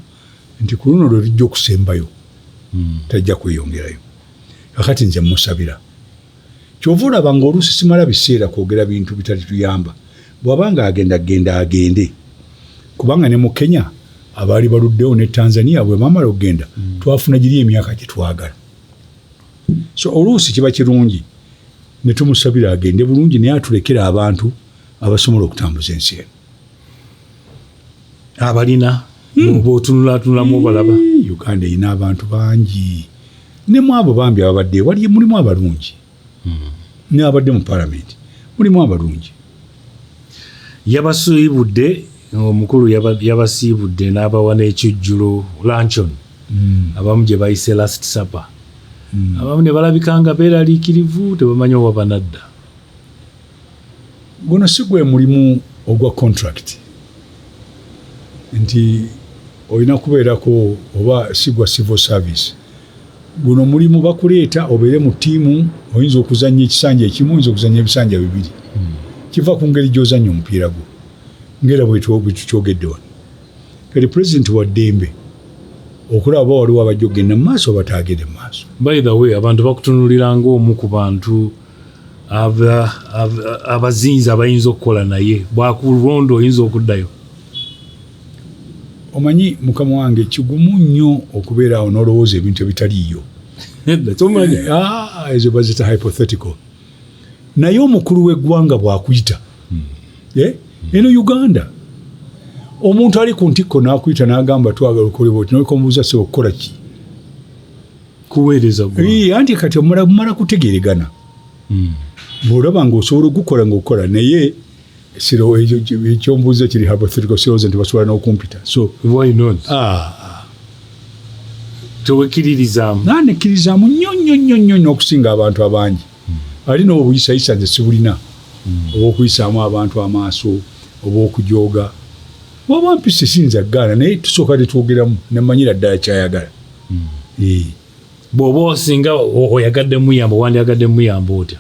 nti ku luno lwe lujja okusembayo, tajja kweyongerayo. Kakati nze musabira. Kyova olaba ng'oluusi simala biseera kwogera bintu bitali tuyamba. Bw'aba ng'agenda genda agende, kubanga ne mu Kenya abaali baluddewo ne Tanzania bwe bamala okugenda, twafuna giri emyaka gye twagala. So oluusi kiba kirungi ne tumusabira agende bulungi, naye atulekere abantu abasobola okutambuza ensi eno. Abalina bw'otunulatunulamu obalaba. Uganda erina abantu bangi, ne mu abo bambi ababadde wali mulimu abalungi, n'abadde mu palamenti mulimu abalungi. Yabasiibudde omukulu, yabasiibudde n'abawa n'ekijjulo, luncheon, abamu gye bayise last supper. Abamu ne balabika nga beeraliikirivu, tebamanyi oba banadda. Guno si gwe mulimu ogwa contract nti olina kubeerako, oba si gwa civil service. Guno mulimu bakuleeta obeere mu ttiimu, oyinza okuzannya ekisanja ekimu, oyinza okuzannya ebisanja bibiri, kiva ku ngeri gy'ozannya omupiira gwo. Ngera bwe tukyogedde wano, kati pulezidenti wa ddembe okulaba oba waliwo abajja okugenda mu maaso oba taagende mu maaso. By the way, abantu bakutunulira ng'omu ku bantu abazinzi abayinza okukola naye. Bwakulonda oyinza okuddayo? Omanyi mukama wange, kigumu nnyo okubeera awo n'olowooza ebintu ebitaliiyo. Tomanyi. Ah, ezo bazita hypothetical. Naye omukulu w'eggwanga bw'akuyita, eh, eno Uganda, omuntu ali ku ntikko n'akuyita n'agamba twagala okolebwa oti, nokomubuuza, "Sebo, okukola ki?" Kuweereza ggwanga. Anti kati omala mumala kutegeregana, bw'olaba ng'osobola okukola ng'okola, naye siro ekyo ekyombuuza kiri hypothetical. Sirowooza nti basobola n'okumpita, so Why not? Ah, Tewekkiririzaamu? Nanekkiririzaamu nnyo nnyo nnyo nnyo nnyo okusinga abantu abangi. Ali n'obuyisayisa nze sibulina, oba okuyisaamu abantu amaaso oba okujooga. Bwaba mpise siyinza kugaana, naye tusooka tetwogeramu nemanyira ddala kyayagala. Eh. Bw'oba osinga oyagadde muyamba, wandyagadde muyamba otya?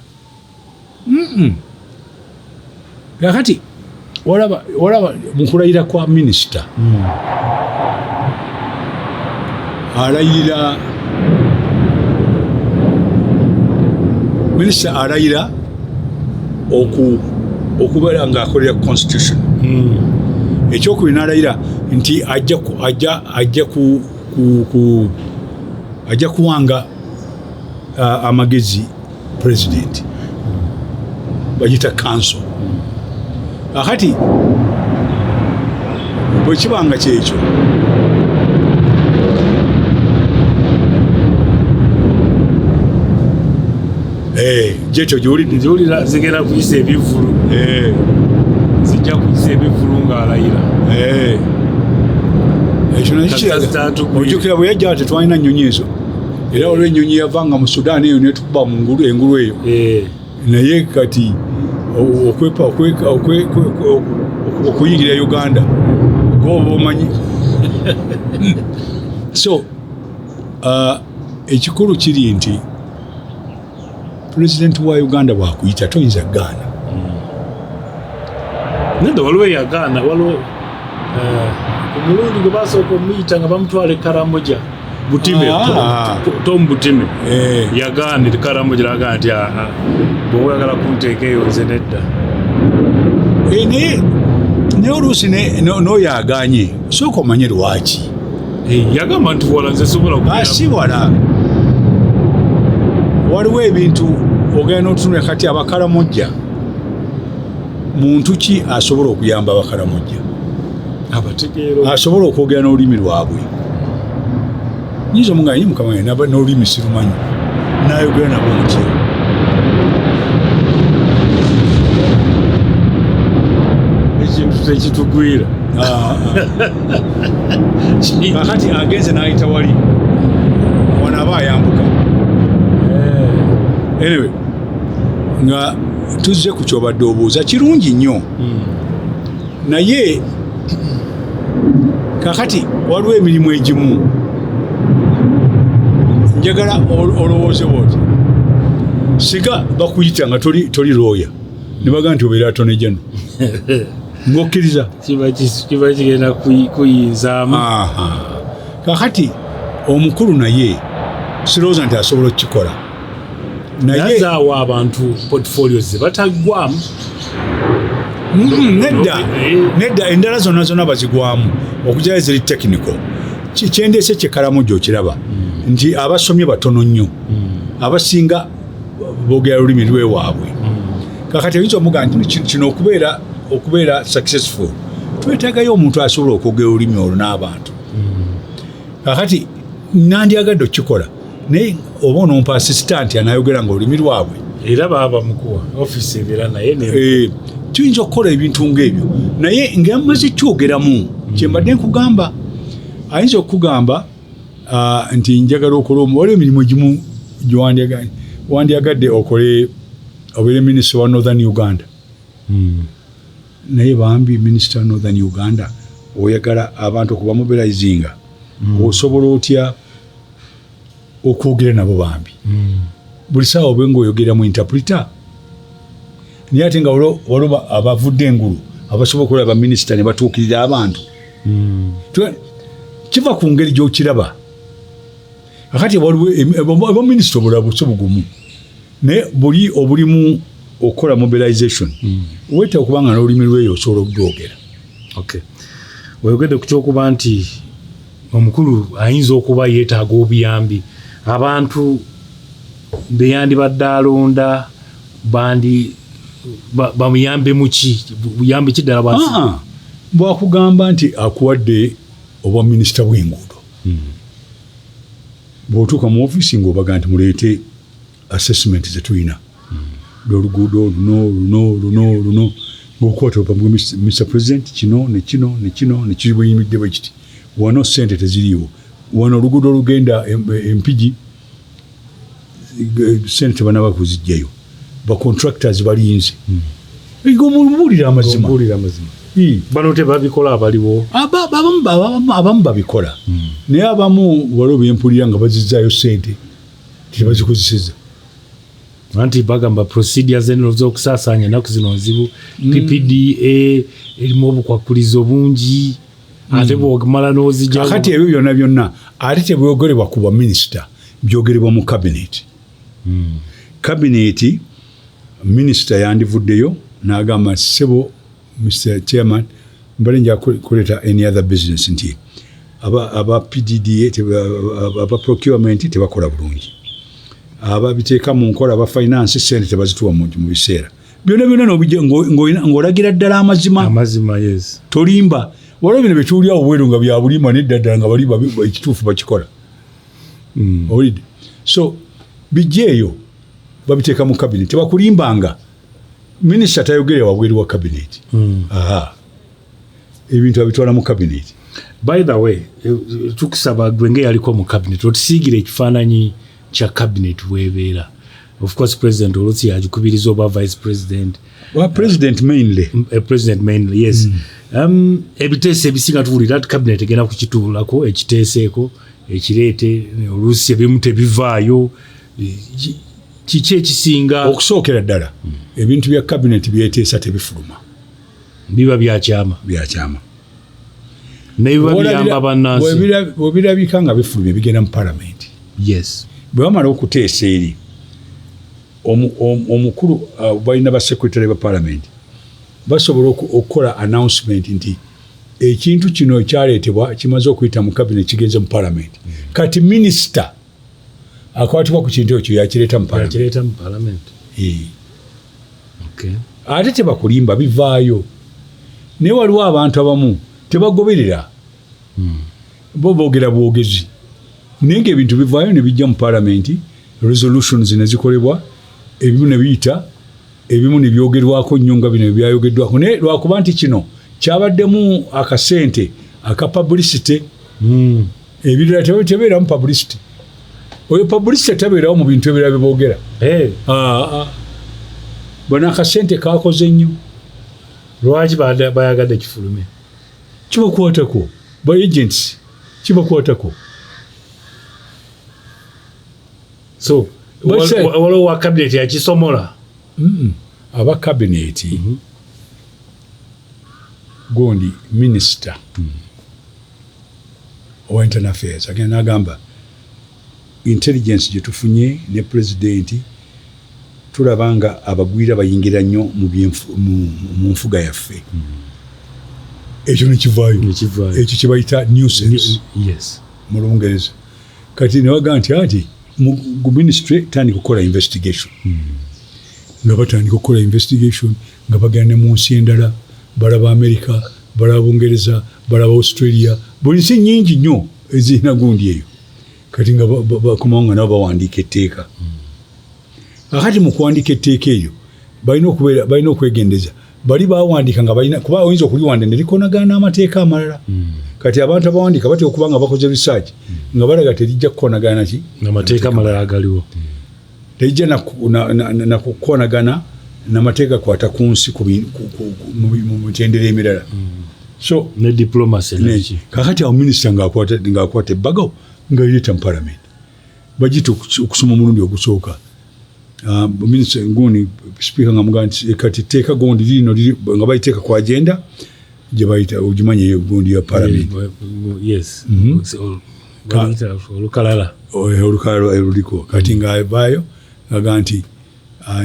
Kakati walaba mu kulayira kwa minisita, alayira, minisita alayira okubeera ng'akolera constitution. Ekyokubiri, n'alayira nti ajja ku- ajja ajja ku, ku, ku ajja kuwanga amagezi president, bagita council. Akati bwe kibanga kyekyo, gyekyo gyowulidde. Nziwulira zigenda kuyisa ebivvulu. Zijja kuyisa ebivvulu ng'alayira. Ekyo nakyo kiraga. Kasita Ojjukira bwe yajja tetwalina nnyonyi ezo, era waliwo ennyonyi yavanga mu Sudan eyo netukuba mu ngulu engulu eyo. Naye kati okwepa okuyingira Uganda goba omanyi. So ekikulu kiri nti pulezidenti wa Uganda bwakuyita toyinza kugaana. Nedda, waliwo eyagaana. Waliwo ku mulundi gwe basooka omuyita nga bamutwala e Karamoja, Butime. Tom Butime yagaana e Karamoja, nagaa nti, "Aa, bw'oba oyagala kunteeka eyo, nze nedda." Naye oluusi n'oyo aganye sooka omanye lwaki. Yagamba nti, "Wala, nze sobola kugenda." Si wala, waliwo ebintu ogenda n'otunula kati Abakalamojja, muntu ki asobola okuyamba Abakalamojja? Abategeera. Asobola okwogera n'olulimi lwabwe. Nyinza omugaa ye mukama wange n'olulimi sirumanyi, nayogera nabo ntya? Ekintu tekitugwira. Kakati agenze n'ayita wali wano aba ayambuka. Anyway, nga tuzze ku kyobadde obuuza, kirungi nnyo, naye kakati waliwo emirimu egimu njagala olowooze bwoti: siga bakuyita nga toli looya ne bagaa nti obeera attorney general. Ng'okkiriza Kiba kigenda kuyinzaamu. Kakati omukulu naye sirowooza nti asobola okukikola, naye nazaawo abantu portfolios ze bataggwamu. Nedda. Nedda, endala zonna zonna bazigwamu okugyayo ziri technical. Kyendeese kyekalamu okiraba nti abasomye batono nnyo, abasinga boogera lulimi lwewaabwe. Kakati oyinza omugaa nti kino okubeera successful twetaagayo omuntu asobola okwogera olulimi olwo n'abantu. Kakati nandyagadde okukikola, naye oba onompa assistant anayogera nga olulimi lwabwe. Era baba bamukuwa offisi ebeera naye. Tuyinza okukola ebintu ng'ebyo, naye nga maze kyogeramu kyembadde nkugamba, ayinza okukugamba nti njagala okola waliwo emirimu egimu wandyagadde okole, obeere minisita wa Northern Uganda. Naye bambi, minisita wa Northern Uganda oyagala abantu okubamobilizinga, osobola otya okwogera nabo bambi? Buli saawa obe ngaoyogera mu interpreter, naye ate nga waliwo abavudde engulu abasobola okulaba baminisita ne batuukirira abantu. Kiva ku ngeri gy'okiraba. Akati waliwo abaminisita obulala si bugumu, naye buli obulimu okukola mobilization weetaaga okuba nga n'olulimi lweyo osobola okudwogera. Okay, oyogedde ku kyokuba nti omukulu ayinza okuba yeetaaga obuyambi, abantu beyandibadde alonda bandi bamuyambe muki? Buyambi ki ddala bwasi? Bwakugamba nti akuwadde obwa minisita bw'enguudo, bw'otuuka mu ofiisi ng'obaga nti muleete assessment zetulina, oluguudo luno luno luno luno, ng'okwata olupapula, Mr President, kino ne kino ne kino ne kiri bweyimiridde bwe kiti, wano sente teziriiwo, wano oluguudo olugenda Empigi sente tebanaba kuzijjayo, ba contractors balinze. Omubuulira amazima. Obuulira amazima. Bano tebabikola abaliwo? Abamu babikola, naye abamu waliwo bempulira nga bazizaayo sente tebazikozeseza. Anti bagamba procedures eno z'okusaasaanya ennaku zino nzibu. PPDA erimu obukwakulizo bungi, ate bwomala n'ozijja. Kakati ebyo byonna byonna ate tebyogerebwa ku baminisita, byogerebwa mu cabinet. Cabinet, minisita yandivuddeyo n'agamba, "Ssebo Mr Chairman, mbadde nja kuleeta any other business nti aba PDDA, aba procurement tebakola bulungi, ababiteeka mu nkola, aba finance sente tebazituwa mu biseera byonna byonna." Ng'olagira ddala amazima. Amazima, yes. Tolimba. Waliwo bino byetuwulira obweru nga bya bulimba, nedda ddala nga bali ekituufu bakikola. Owulidde? So bijja eyo babiteeka mu cabinet, tebakulimbanga. Minisita tayogere wabweru wa cabinet. Aha, ebintu abitwala mu cabinet. By the way, tukusaba gwe ngaeyaliko mu cabinet otusiigire ekifaananyi kya cabinet bwebeera. Of course president oluusi yagikubiriza oba vice president. Wa president mainly. President mainly, yes. Ebiteeso ebisinga tuwulira ti cabinet egenda kukituulako, ekiteeseeko, ekireete, oluusi ebimu tebivaayo. Kiki ekisinga? Okusookera ddala, ebintu bya cabinet byeteesa tebifuluma. Biba byakyama. Byakyama. Nebiba biyamba bannansi. Bwebirabika nga bifulumye, bigenda mu parliament. Bwe bamala okuteesa eri omukulu, balina basecretary ba parliament, basobola okukola announcement nti ekintu kino ekyaleetebwa kimaze okuyita mu cabinet, kigenze mu parliament. Kati minisita akwatibwa ku kintu ekyo yakireeta mu parliament. Yakireeta mu parliament. Ate tebakulimba, bivaayo. Naye waliwo abantu abamu tebagoberera, bo boogera bwogezi, naye ngaebintu bivaayo ne bijja mu palamenti, resolutions ne zikolebwa, ebimu ne biyita, ebimu ne byogerwako nnyo nga bino byayogeddwako. Naye lwakuba nti kino kyabaddemu akasente aka publicity, ebirala tebeeramu publicity. Oyo publicity tabeerawo mu bintu ebirala byeboogera. Bano akasente kakoze nnyo. Lwaki bayagadde kifulume? Kibakwatako, ba agents kibakwatako. So waliwo wa cabinet yakisomola? Aba cabinet. Gundi minisita owa internal affairs agenda nagamba, intelligence gye tufunye ne pulezidenti, tulaba nga abagwira bayingira nnyo mu nfuga yaffe. Ekyo nekivaayo. Nekivaayo. Ekyo kyebayita nuisance mu Lungereza. Kati nebagaa nti ati gu ministry tandika okukola investigation, nga batandika okukola investigation, nga bagenda ne mu nsi endala, balaba America, balaba Bungereza, balaba Australia, buli nsi nyingi nnyo ezirina gundi eyo. Kati nga bakomawo nga nabo bawandiika etteeka. Kakati mu kuwandiika etteeka eryo balina okwegendeza. Bali bawandiika nga balina, kuba oyinza okuliwanda ne likonagana n'amateeka amalala. Kati abantu abawandiika batera okuba nga bakoze research nga balaga terijja kukonagana ki? Amateeka amalala agaliwo. Terijja na kukonagana namateeka kwata ku nsi ku bi- ku- ku- ku- mu bi- mu mitendera emirala. So ne diplomacy naki. Kakati awo minisita ng'akwata ebbago nga lireeta mu parliament, bagiyita okusoma omulundi ogusooka. Minisita gundi, speaker nga mugamba nti, "Kati etteeka gundi lirino liri," nga baliteeka ku agenda gye bayita, ogimanyi eyo gundi ya parliament. Yes. Baluyita olukalala. Olukalala oluliko. Kati ng'avaayo ngaga nti,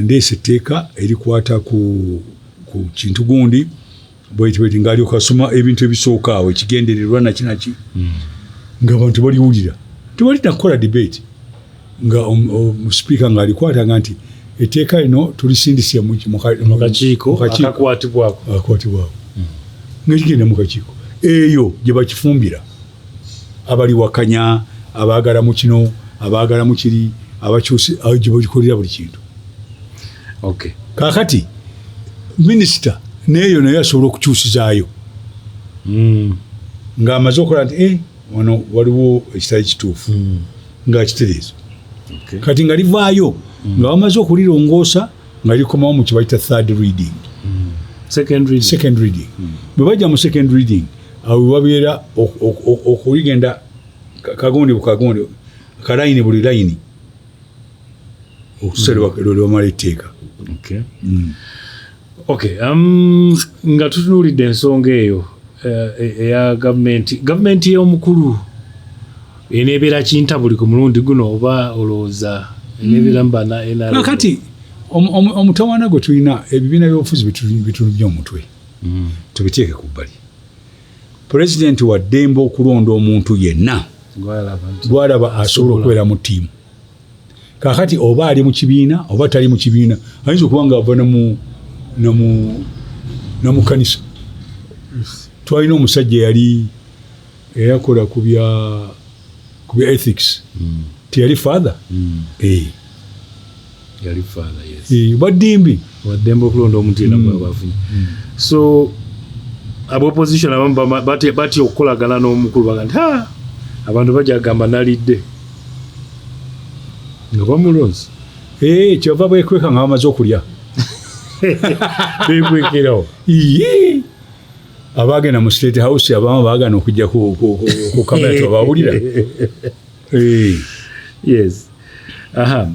"Ndeese etteeka erikwata ku kintu gundi bweti bweti," ng'alyoka asoma ebintu ebisooka awo, ekigendererwa naki naki, ng'abantu baliwulira, tebalina kukola debate, nga speaker ng'alikwata nga nti etteeka lino tulisindise mu kakiiko mu kakiiko akakwatibwako. Akakwatibwako, nga kigenda mu kakiiko eyo gye bakifumbira, abaliwakanya, abaagala mu kino, abaagala mu kiri, abakyusi, awo gye bagikolera buli kintu. Kaakati minisita neeyo naye asobola okukyusizaayo ng'amaze okukola nti, "Wano waliwo ekitali kituufu," ng'akitereeza. Kati nga livaayo nga bamaze okulirongoosa, nga likomawo mu kibayita third reading. Second reading. Second reading. Bwe bajja mu second reading, awo we babeera okuligenda kagundi bukagundi, kalayini buli layini, okutuusa lwe bamala etteeka. Okay. Nga tutunuulidde ensonga eyo eya gavumenti y'omukulu, eneebeera kintabuli ku mulundi guno, oba olowooza eneebeera mu bana NRM? Kakati omutawaana gwe tulina, ebibiina by'obufuzi bitulubye omutwe. Tubiteeke ku bbali. Pulezidenti wa ddembe okulonda omuntu yenna Gwalaba nti gwalaba asobola asobola. okubeera mu ttiimu. Kakati oba ali mu kibiina oba tali mu kibiina, ayinza okuba nga ava namu kanisa. Twalina omusajja yali eyakola ku bya ethics, teyali father? Eh, Yali father, yes. Eh, baddimbi. Waddembe okulonda omuntu yenna gwaba afunye. So aba opposition abamu batya okukolagana n'omukulu, baga nti, "Ha, abantu bajja kugamba nalidde nga bamulonze." Eh, kyova bwekweka nga bamaze okulya. Bekwekerawo. Iye. Abagenda mu State House abamu baagana okujja ku kamera, tebawulira. Eh. Yes, aha,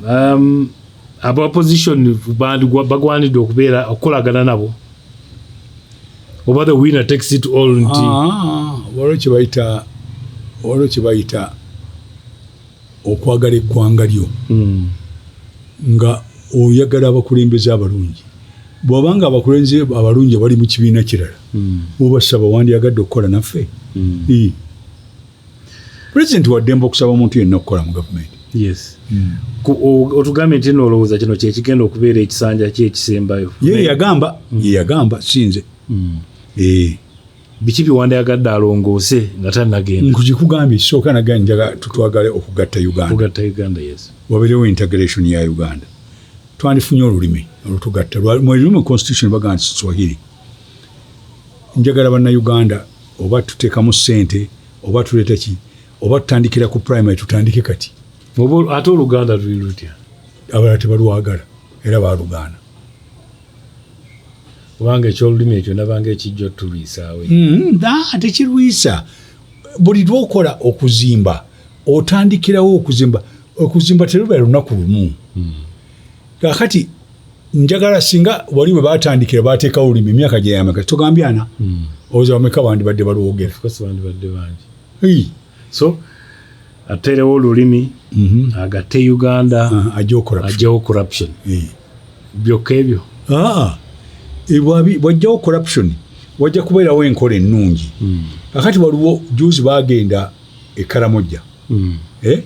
aba opposition bagwanidde okubeera okukolagana nabo, oba the winner takes it all nti? Ah, waliwo kye bayita okwagala eggwanga lyo, nga oyagala abakulembeze abalungi. Bw'obanga abakulembeze abalungi bali mu kibiina kirala, obasaba, "Wandyagadde okukola naffe?" Eh. Pulezidenti waddembe okusaba omuntu yenna okukola mu gavumenti. Yes. Otugambye nti nno olowooza kino kyekigenda okubeera ekisanja ki ekisembayo. Ye yagamba, si nze. Eh. Biki byewandyagadde alongoose nga tannagenda? Nkugikugambye, ekisooka naga njaga tutwagale okugatta Uganda. Okugatta Uganda, yes. Wabeerewo integration ya Uganda. Twandifunye olulimi olutugatta. Mu lulimi constitution bagamba nti Swahili. Njagala Bannayuganda, oba tuteekamu ssente, oba tuleeta ki, oba tutandikira ku primary, tutandike kati. Oba ate Oluganda luli lutya? Abalala tebalwagala era balugaana. Kubanga ekyolulimi ekyo nabanga ekijja otulwisaawo. Tekirwisa. Buli lwokola okuzimba, otandikirawo okuzimba. Okuzimba terubeera lunaku lumu. Kakati njagala singa wali bwe batandikira bateekawo olulimi emyaka gyeyameka, togambye ana. Oza bameka bandibadde balwogera? Of course bandibadde bangi. Hey. So ateerewo olulimi, agatte Uganda, Ajjewo corruption. Ajjewo corruption. Byokka ebyo? Aa, bw'ajjawo corruption wajja kubeerawo enkola ennungi. Kakati waliwo juzi bagenda e Karamojja, eh?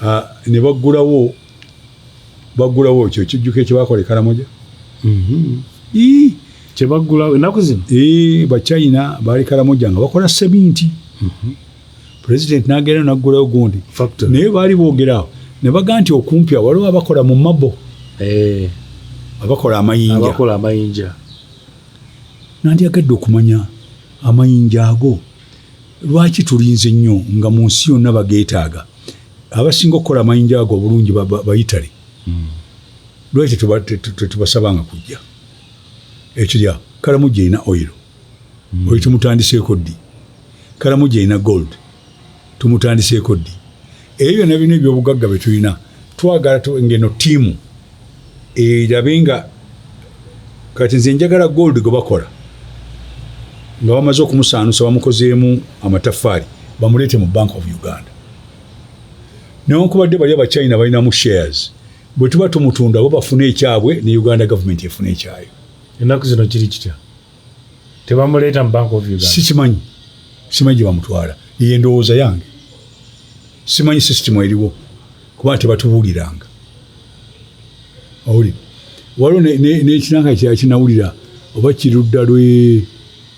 Ah, ne baggulawo ekyo ekijjuko ekyebakola e Karamojja. Ii, Kyebaggulawo ennaku zino? Ee, Bachina baali Karamojja nga bakola seminti. President n'agenda n'aggulawo gundi. Factory. Naye baali boogerawo ne bagaa nti okumpi awo waliwo abakola mu marble, abakola amayinja. Abakola amayinja. Nandyagadde okumanya amayinja ago lwaki tulinze nnyo nga mu nsi yonna bageetaaga. Abasinga okukola amayinja ago obulungi Bayitale. Lwaki tetubasabanga kujja? Ekirya Karamojja erina oil, oyo tumutandiseeko ddi? Karamojja erina gold, tumutandiseeko ddi? Ebyo byonna bina ebyobugagga bye tulina, twagala ngeno ttiimu erabe nga kati nze njagala gold gwe bakola nga bamaze okumusaanusa bamukozeemu amataffaali, bamuleete mu Bank of Uganda. Newankubadde bali Abachina balinamu shares, bwe tuba tumutunda bo bafune ekyabwe ne Uganda government efune ekyayo. Ennaku zino kiri kitya? Tebamuleeta mu Bank of Uganda? Sikimanyi, simanyi gye bamutwala. Eyo endowooza yange, simanyi system eriwo kuba tebatubuuliranga. Owulira, waliwo n'ekinanka kirala kinawulira oba kirudda lwe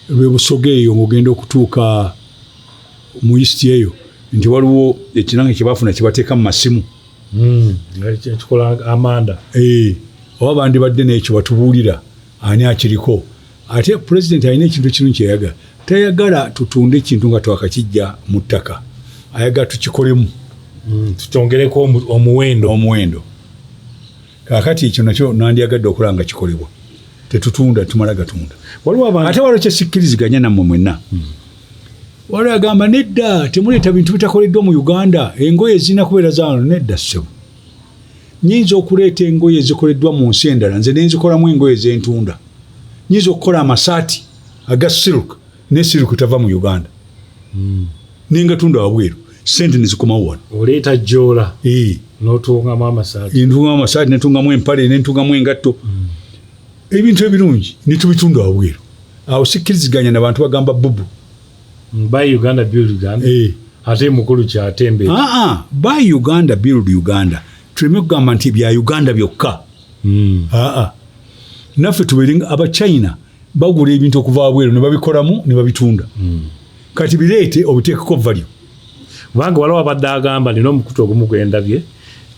Busoga eyo ng'ogenda okutuuka mu east eyo, nti waliwo ekinanka kyebafuna kyebateeka mu masimu. Ekikola amanda. Eh, oba bandibadde n'ekyo batubuulira ani akiriko. Ate pulezidenti alina ekintu kirungi kyeyagala. Tayagala tutunde ekintu nga twakakijja mu ttaka, ayagala tukikolemu. Tukyongereko omuwendo. Omuwendo. Kaakati ekyo nakyo nandyagadde okulaba nga kikolebwa, tetutunda tumala gatunda. Waliwo abantu Ate waliwo kyesikkiriziganya nammwe mwenna. Waliwo agamba nedda, temuleeta bintu bitakoleddwa mu Uganda, engoye zirina kubeera zaano. Nedda ssebo, nyinza okuleeta engoye ezikoleddwa mu nsi endala, nze nenzikolamu engoye zentunda. Nyinza okukola amasaati aga silk, ne silk tava mu Uganda, nengatunda wabweru, sente nezikomawo wano. Oleeta jola Eh. n'otungamu amasaati. Ntungamu amasaati, nentungamu empale, nentungamu engatto, ebintu ebirungi netubitunda wabweru. Awo sikkiriziganya nabantu bagamba bubu. Buy Uganda, build Uganda. Eh. Ate mukulu kyatembe. Aa, buy Uganda, build Uganda, tuleme kugamba nti bya Uganda byokka. Aa, naffe tubeere nga Abachina bagula ebintu okuva wabweru ne babikolamu ne babitunda. Kati bireete obiteekeko value. Kubanga waliwo abadde agamba, nina omukutu ogumu gwendabye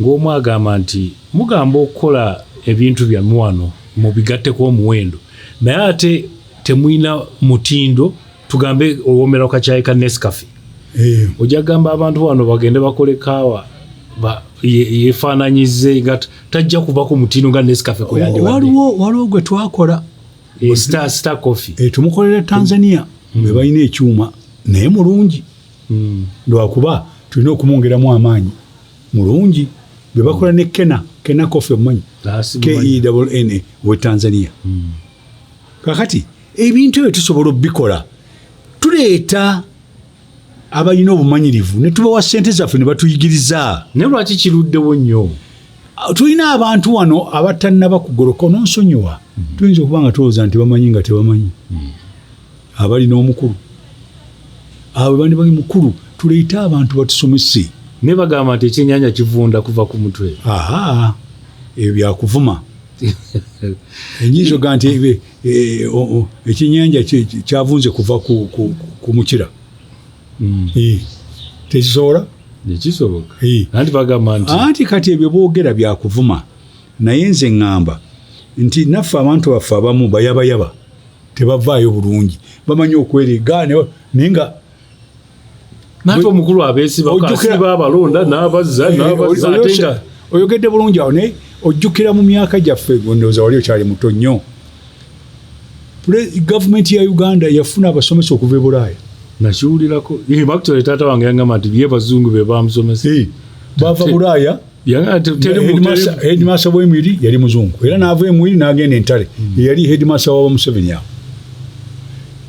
ng'omu agamba nti mugamba okukola ebintu byammwe wano mubigatteko omuwendo, naye ate temulina mutindo. Tugambe owomera kakyayi ka Nescafe, ojja kugamba abantu wano bagende bakole kaawa yefaananyize nga tajja kuva ku mutindo nga Nescafe kwe yandibadde. Waliwo gwe twakola. Star Coffee. Tumukolera Tanzania, be balina ekyuma, naye mulungi, lwakuba tulina okumwongeramu amaanyi. Mulungi, be bakola ne Kena Coffee, omumanyi? Ah, simumanyi. Kenna we Tanzania. Kakati ebintu ebyo tusobola obikola, tuleeta abalina obumanyirivu ne tubawa sente zaffe ne batuyigiriza. Naye lwaki kiruddewo nnyo? Tulina abantu wano abatannaba kugoloka, ononsonyiwa, tuyinza okuba nga tulowooza nti bamanyi nga tebamanyi. Abalina omukulu abo bandi bali mukulu, tuleete abantu batusomese. Naye bagamba nti ekyenyanja kivunda kuva ku mutwe. Aha, ebyo byakuvuma. Enyinza oga nti ekyenyanja kyavunze kuva ku mukira. Tekisobola. Ekisoboka. Anti bagamba nti Anti kati ebyo boogera byakuvuma, naye nze ŋŋamba nti naffe abantu baffe abamu bayabayaba, tebavaayo bulungi, bamanyi okwerega naye nga Nate omukulu abeesibako asiba abalonda n'abazza n'abazza ate nga Oyogedde bulungi awo, naye ojjukira mu myaka gyaffe, ndowooza wali okyali muto nnyo, gavumenti ya Uganda yafuna abasomesa okuva e Bulaaya. Nakiwulirako. Actually taata wange yangamba nti ye bazungu be bamusomesa. Bava Bulaaya. Yangamba nti Headmaster w'emwiri yali muzungu, era n'ava emwiri n'agenda Entale, yali headmaster wa Museveni awo.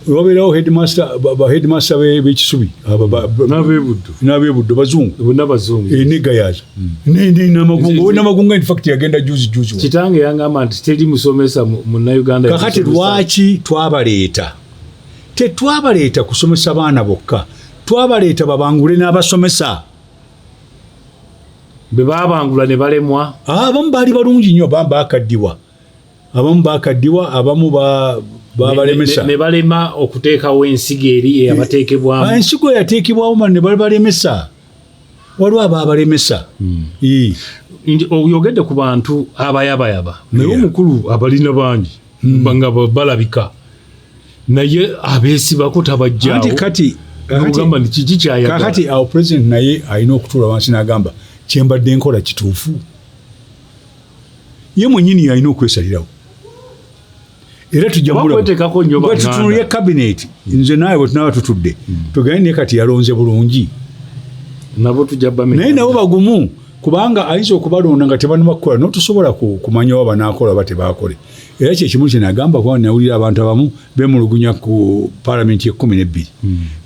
Wabeerawo headmaster, ba headmaster b'ekisubi n'ab'ebuddu. N'ab'ebuddu bazungu. Bonna bazungu. Eh, ne Gayaza Namagunga. Namagunga in fact yagenda juzi juzi. Kitange yangamba nti teri musomesa munnayuganda. Kakati yamusomesa. Lwaki twabaleeta? Tetwabaleeta kusomesa baana bokka, twabaleeta babangule n'abasomesa. Bwe babangula ne balemwa. Ah, abamu baali balungi nnyo, abamu bakaddiwa, abamu bakaddiwa, abamu babalemesa. Ne balema okuteekawo ensigo eri eyabateekebwamu. Ah, ensigo yateekebwawo ne babalemesa, waliwo ababalemesa. Ii. Oyogedde ku bantu abayabayaba, naye omukulu abalina bangi nga balabika, naye abeesibako tabajjaawo. Anti kati nogamba nti kiki kyayagala? Kakati awo president naye alina okutuula wansi n'agamba, kyembadde nkola kituufu? Ye mwennyini alina okwesalirawo, era tujja Oba mulaba. kweteekako nnyo Bwe Banganda. tutunulye cabinet, nze naawe bwe tunaaba tutudde tugende, naye kati yalonze bulungi. Nabo tujja bamenya. Naye nabo bagumu, kubanga ayinza okubalonda nga tebanaba kukola, notosobola kumanya oba banaakola oba tebakole. Era kyekimu kyenagamba, kuba nawulira abantu abamu bemulugunya ku palamenti ye-12,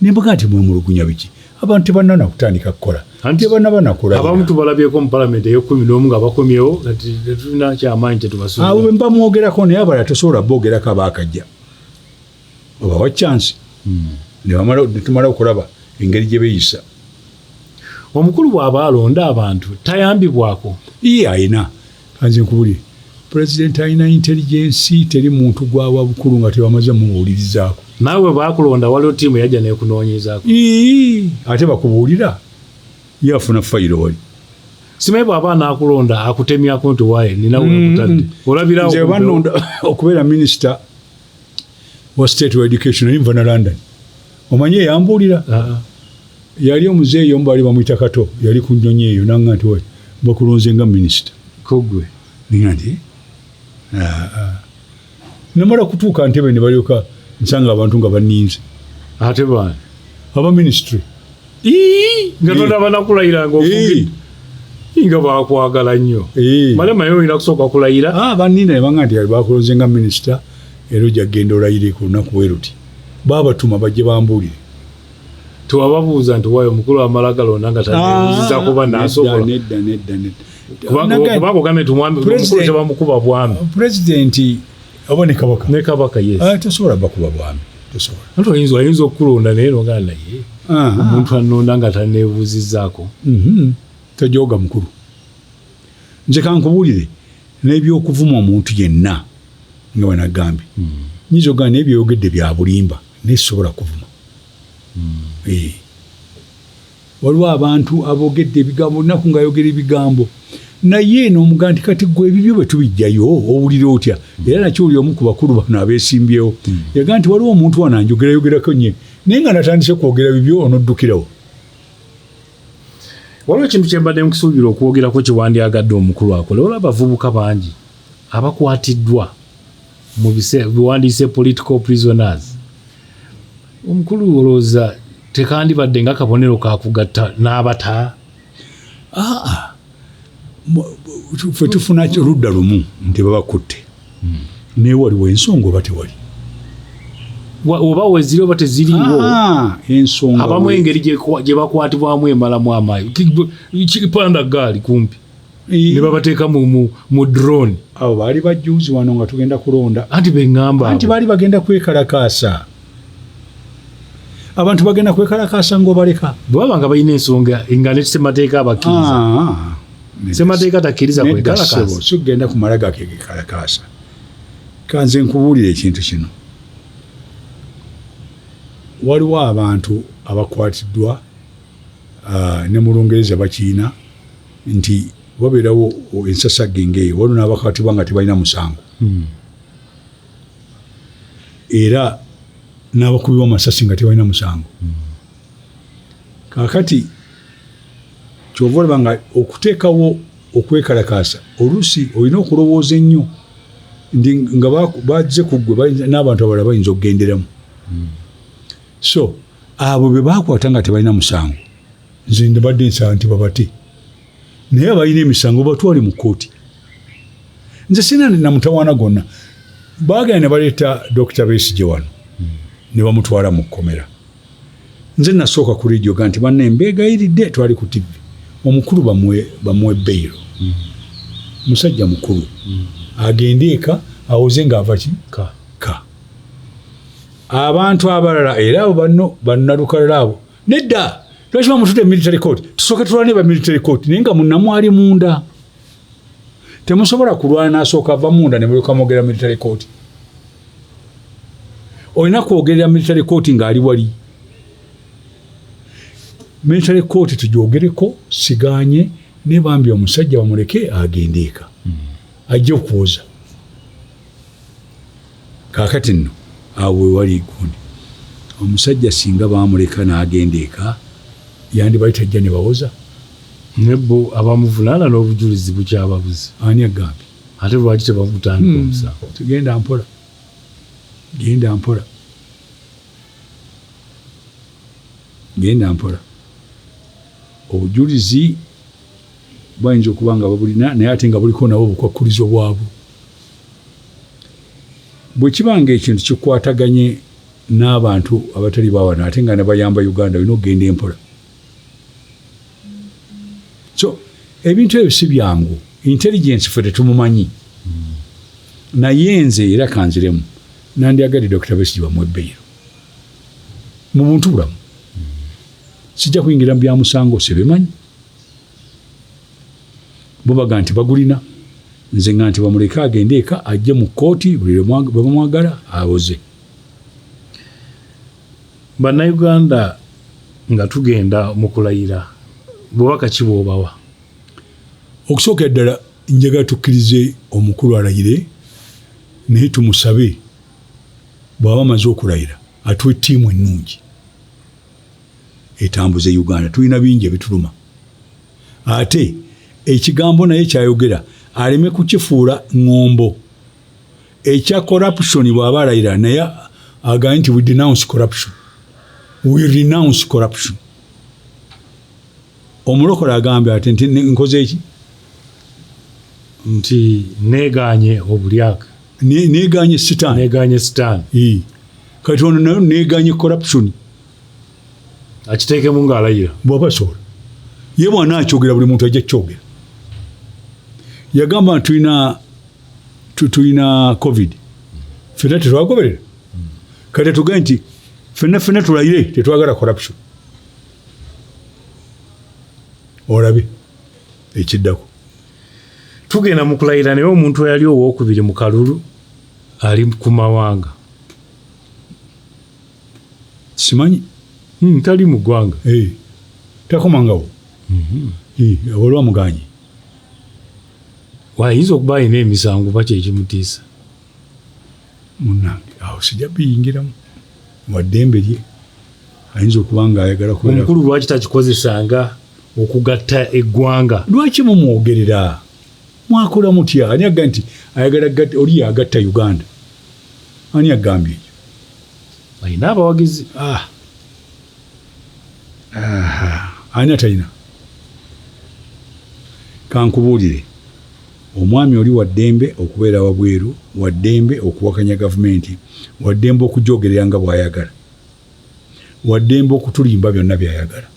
nembaga nti mwemulugunya biki? Abantu tebannana kutandika kukola, tebanaba nakulayira. Abamu tubalabyeko mu palamenti ey'e-11 nga bakomyewo, kati tetulina kyamaanyi Abo kyetubasuubira. bwe mba mwogerako, naye abalala tosobola boogerako. Abaakajja obawa chance netumala okulaba engeri gye beeyisa. Omukulu bw'aba alonda abantu tayambibwako? Iye, ayina. Kanze nkubulire, pulezidenti alina intelligence. Teri muntu gwawa bukulu nga tebamaze mubuulirizaako. Naawe baakulonda waliwo ttiimu yajja nekunoonyezaako? Ii, ate bakubuulira, ye afuna fayiro wali. Simanyi bw'aba anaakulonda akutemyako nti waaye nina wekutadde, olabirawo? Nze banonda okubeera minisita wa state wa education, nali nva na London. Omanye eyambuulira? Ah. Yali omuzeeyi omu, baali bamuyita Kato, yali ku nnyonyi eyo, nanga nti, "Wai, bakulonze nga minisita." Kogwe. Ninga nti, "Ah, ah." Namala kutuuka ntebe ne balyoka nsanga abantu nga banninze. Ate baani? Aba ministry. Nga tonaba nakulayira nga ofugidde, nga bakwagala nnyo. Male maye olina kusooka kulayira. Ah, banninda ne banga nti bakulonze nga minisita, era ojja kugenda olayire ku lunaku bwe luti. Baabatuma bajje bambuulire. Tewababuuza nti waayo omukulu amala galonda nga taneebuuziza kuba nasobola? Nedda, nedda, nedda. Kubanga ogambye nti omwami omukulu tebamukuba bwami. Pulezidenti oba ne kabaka. Ne kabaka, yes. Ah, tosobola bakuba bwami, tosobola. Anti oyinza okukulonda naye nogaa naye omuntu anonda nga taneebuuzizaako. Tojoga mukulu. Nze kankubuulire, n'ebyokuvuma omuntu yenna nga bwenagambye, nyinza okugamba naye byeyogedde bya bulimba, naye sisobola kuvuma. Eh. Waliwo abantu aboogedde ebigambo olunaku ng'ayogera ebigambo, naye n'omugaa nti kati gwe ebibyo bwe tubijjayo owulira otya? Era nakiwulira omu ku bakulu bano abeesimbyewo yagaa nti waliwo omuntu wano anjogerayogerako nye, naye nga natandise kwogera bibyo onoddukirawo. Waliwo ekintu kyembadde nkusuubira okwogerako kyewandyagadde omukulu akole. Olwo abavubuka bangi abakwatiddwa mu biwandiise political prisoners, omukulu olowooza tekandibadde nga kabonero kakugatta n'abata? Aa, ffe tufuna ludda lumu nti babakutte, naye waliwo ensonga oba tewali? Oba weziri oba teziriiwo. Ah, ensonga abamu engeri gye bakwatibwamu emalamu amaanyi. Kipanda gaali kumpi ne babateeka mu drone. Abo baali bajjuuzi wano nga tugenda kulonda. Anti beŋŋamba. Anti baali bagenda kwekalakaasa, abantu bagenda kwekalakaasa ng'obaleka. Bwe baba nga balina ensonga nga ne ssemateeka abakkiriza. Ah, Ssemateeka takkiriza nedda, kwekalakaasa? Ssebo, si kugenda kumala gakekalakaasa. Kanze nkubuulira ekintu kino, waliwo abantu abakwatiddwa, ne mu Lungereza bakiina nti wabeerawo ensasagge ng'eyo, waliwo n'abakwatibwa nga tebalina musango, era n'abakubibwa amasasi nga tebalina musango. Kaakati kyova olaba nga okuteekawo okwekalakaasa oluusi olina okulowooza ennyo nti nga bazze ku ggwe, n'abantu abalala bayinza okugenderamu. So abo be bakwata nga tebalina musango, nze ndibadde nsaba nti babate, naye abalina emisango batwale mu kkooti. Nze sina namutawaana gwonna. Bagenda ne baleeta Dr. Besigye wano. Ne bamutwala mu kkomera. Nze nasooka ku radio ga nti banne mbeegayiridde, twali ku TV, omukulu bamuwe bail. Musajja mukulu, agende eka awoze ng'ava ki Ka. Ka abantu abalala era abo banno bannalukalala abo nedda, lwaki bamutudde military court? Tusooke tulwane ba military court, naye nga munnamu ali munda, temusobola kulwana n'asooka ava munda ne mulyoka mwogera military court. Olina kwogerera military court ng'ali wali. Military court tugyogereko, siganye ne bambi omusajja bamuleke agende eka ajje okwoza. Kaakati nno awo wewali gundi, omusajja singa bamuleka n'agenda eka yandibali tajja ne bawoza. Nebo abamuvunaana n'obujulizi bukyababuzi. Ani agambye? Ate lwaki tebamutandika omusango? Tugenda mpola, genda mpola, genda mpola. Obujulizi bayinza okuba nga babulina, naye ate nga buliko nabo obukwakkulizo bwabwo. Bwe kiba nga ekintu kikwataganye n'abantu abatali bawano ate nga nebayamba Uganda, olina okugenda empola. So ebintu ebyo si byangu. Intelligence ffe tetumumanyi, naye nze era kanziremu, nandyagadde Dr Besigye bamuwe bail mu buntu bulamu. Sijja kuyingira mu byamusango, sibimanyi. Bo baga nti bagulina, nze nga nti bamuleke agende eka, ajje mu kkooti buli lwe bamwagala awoze. Bannayuganda, nga tugenda mu kulayira, bubaka ki bw'obawa? Okusookera ddala njagala tukkirize omukulu alayire, naye tumusabe bw'aba amaze okulayira atuwe ttiimu ennungi etambuze Uganda. Tulina bingi ebituluma, ate ekigambo naye kyayogera aleme kukifuula ŋŋombo ekya corruption. Bw'aba alayira naye agambye nti we denounce corruption, we renounce corruption. Omulokole agambye ate nti nkoze eki? Nti neeganye obulyaka. Neganye sitaani. Neeganye sitaani. Kati ono nayo neganye corruption. Akiteekemu ng'alayira. Bw'aba asobola ye bwana akyogera, buli muntu ajja kyogera. Yagamba nti tulina COVID, fenna tetwagoberera. Kati tugambe nti fenna fenna tulayire tetwagala corruption, olabe ekiddako. Tugenda mu kulayira, naye omuntu eyali owookubiri mu kalulu ali ku mawanga. Simanyi. Tali mu ggwanga. Eh, takomangawo. Eh, waliwo amuganye. Wayinza okuba alina emisango, ba kyekimutiisa? Munange, awo sijja biyingiramu, waddembe lye, ayinza okuba nga ayagala kubeera. Omukulu lwaki takikozesanga okugatta eggwanga? Lwaki mumwogerera? Mwakola mutya? Ani agamba nti ayagala oli yagatta Uganda? Ani agambye ekyo? Alina abawagizi. Ah. Aha. Ani atalina? Kankubuulire, omwami oli waddembe okubeera wabweru, waddembe okuwakanya gavumenti, waddembe okujogerera nga bw'ayagala, waddembe okutulimba byonna by'ayagala,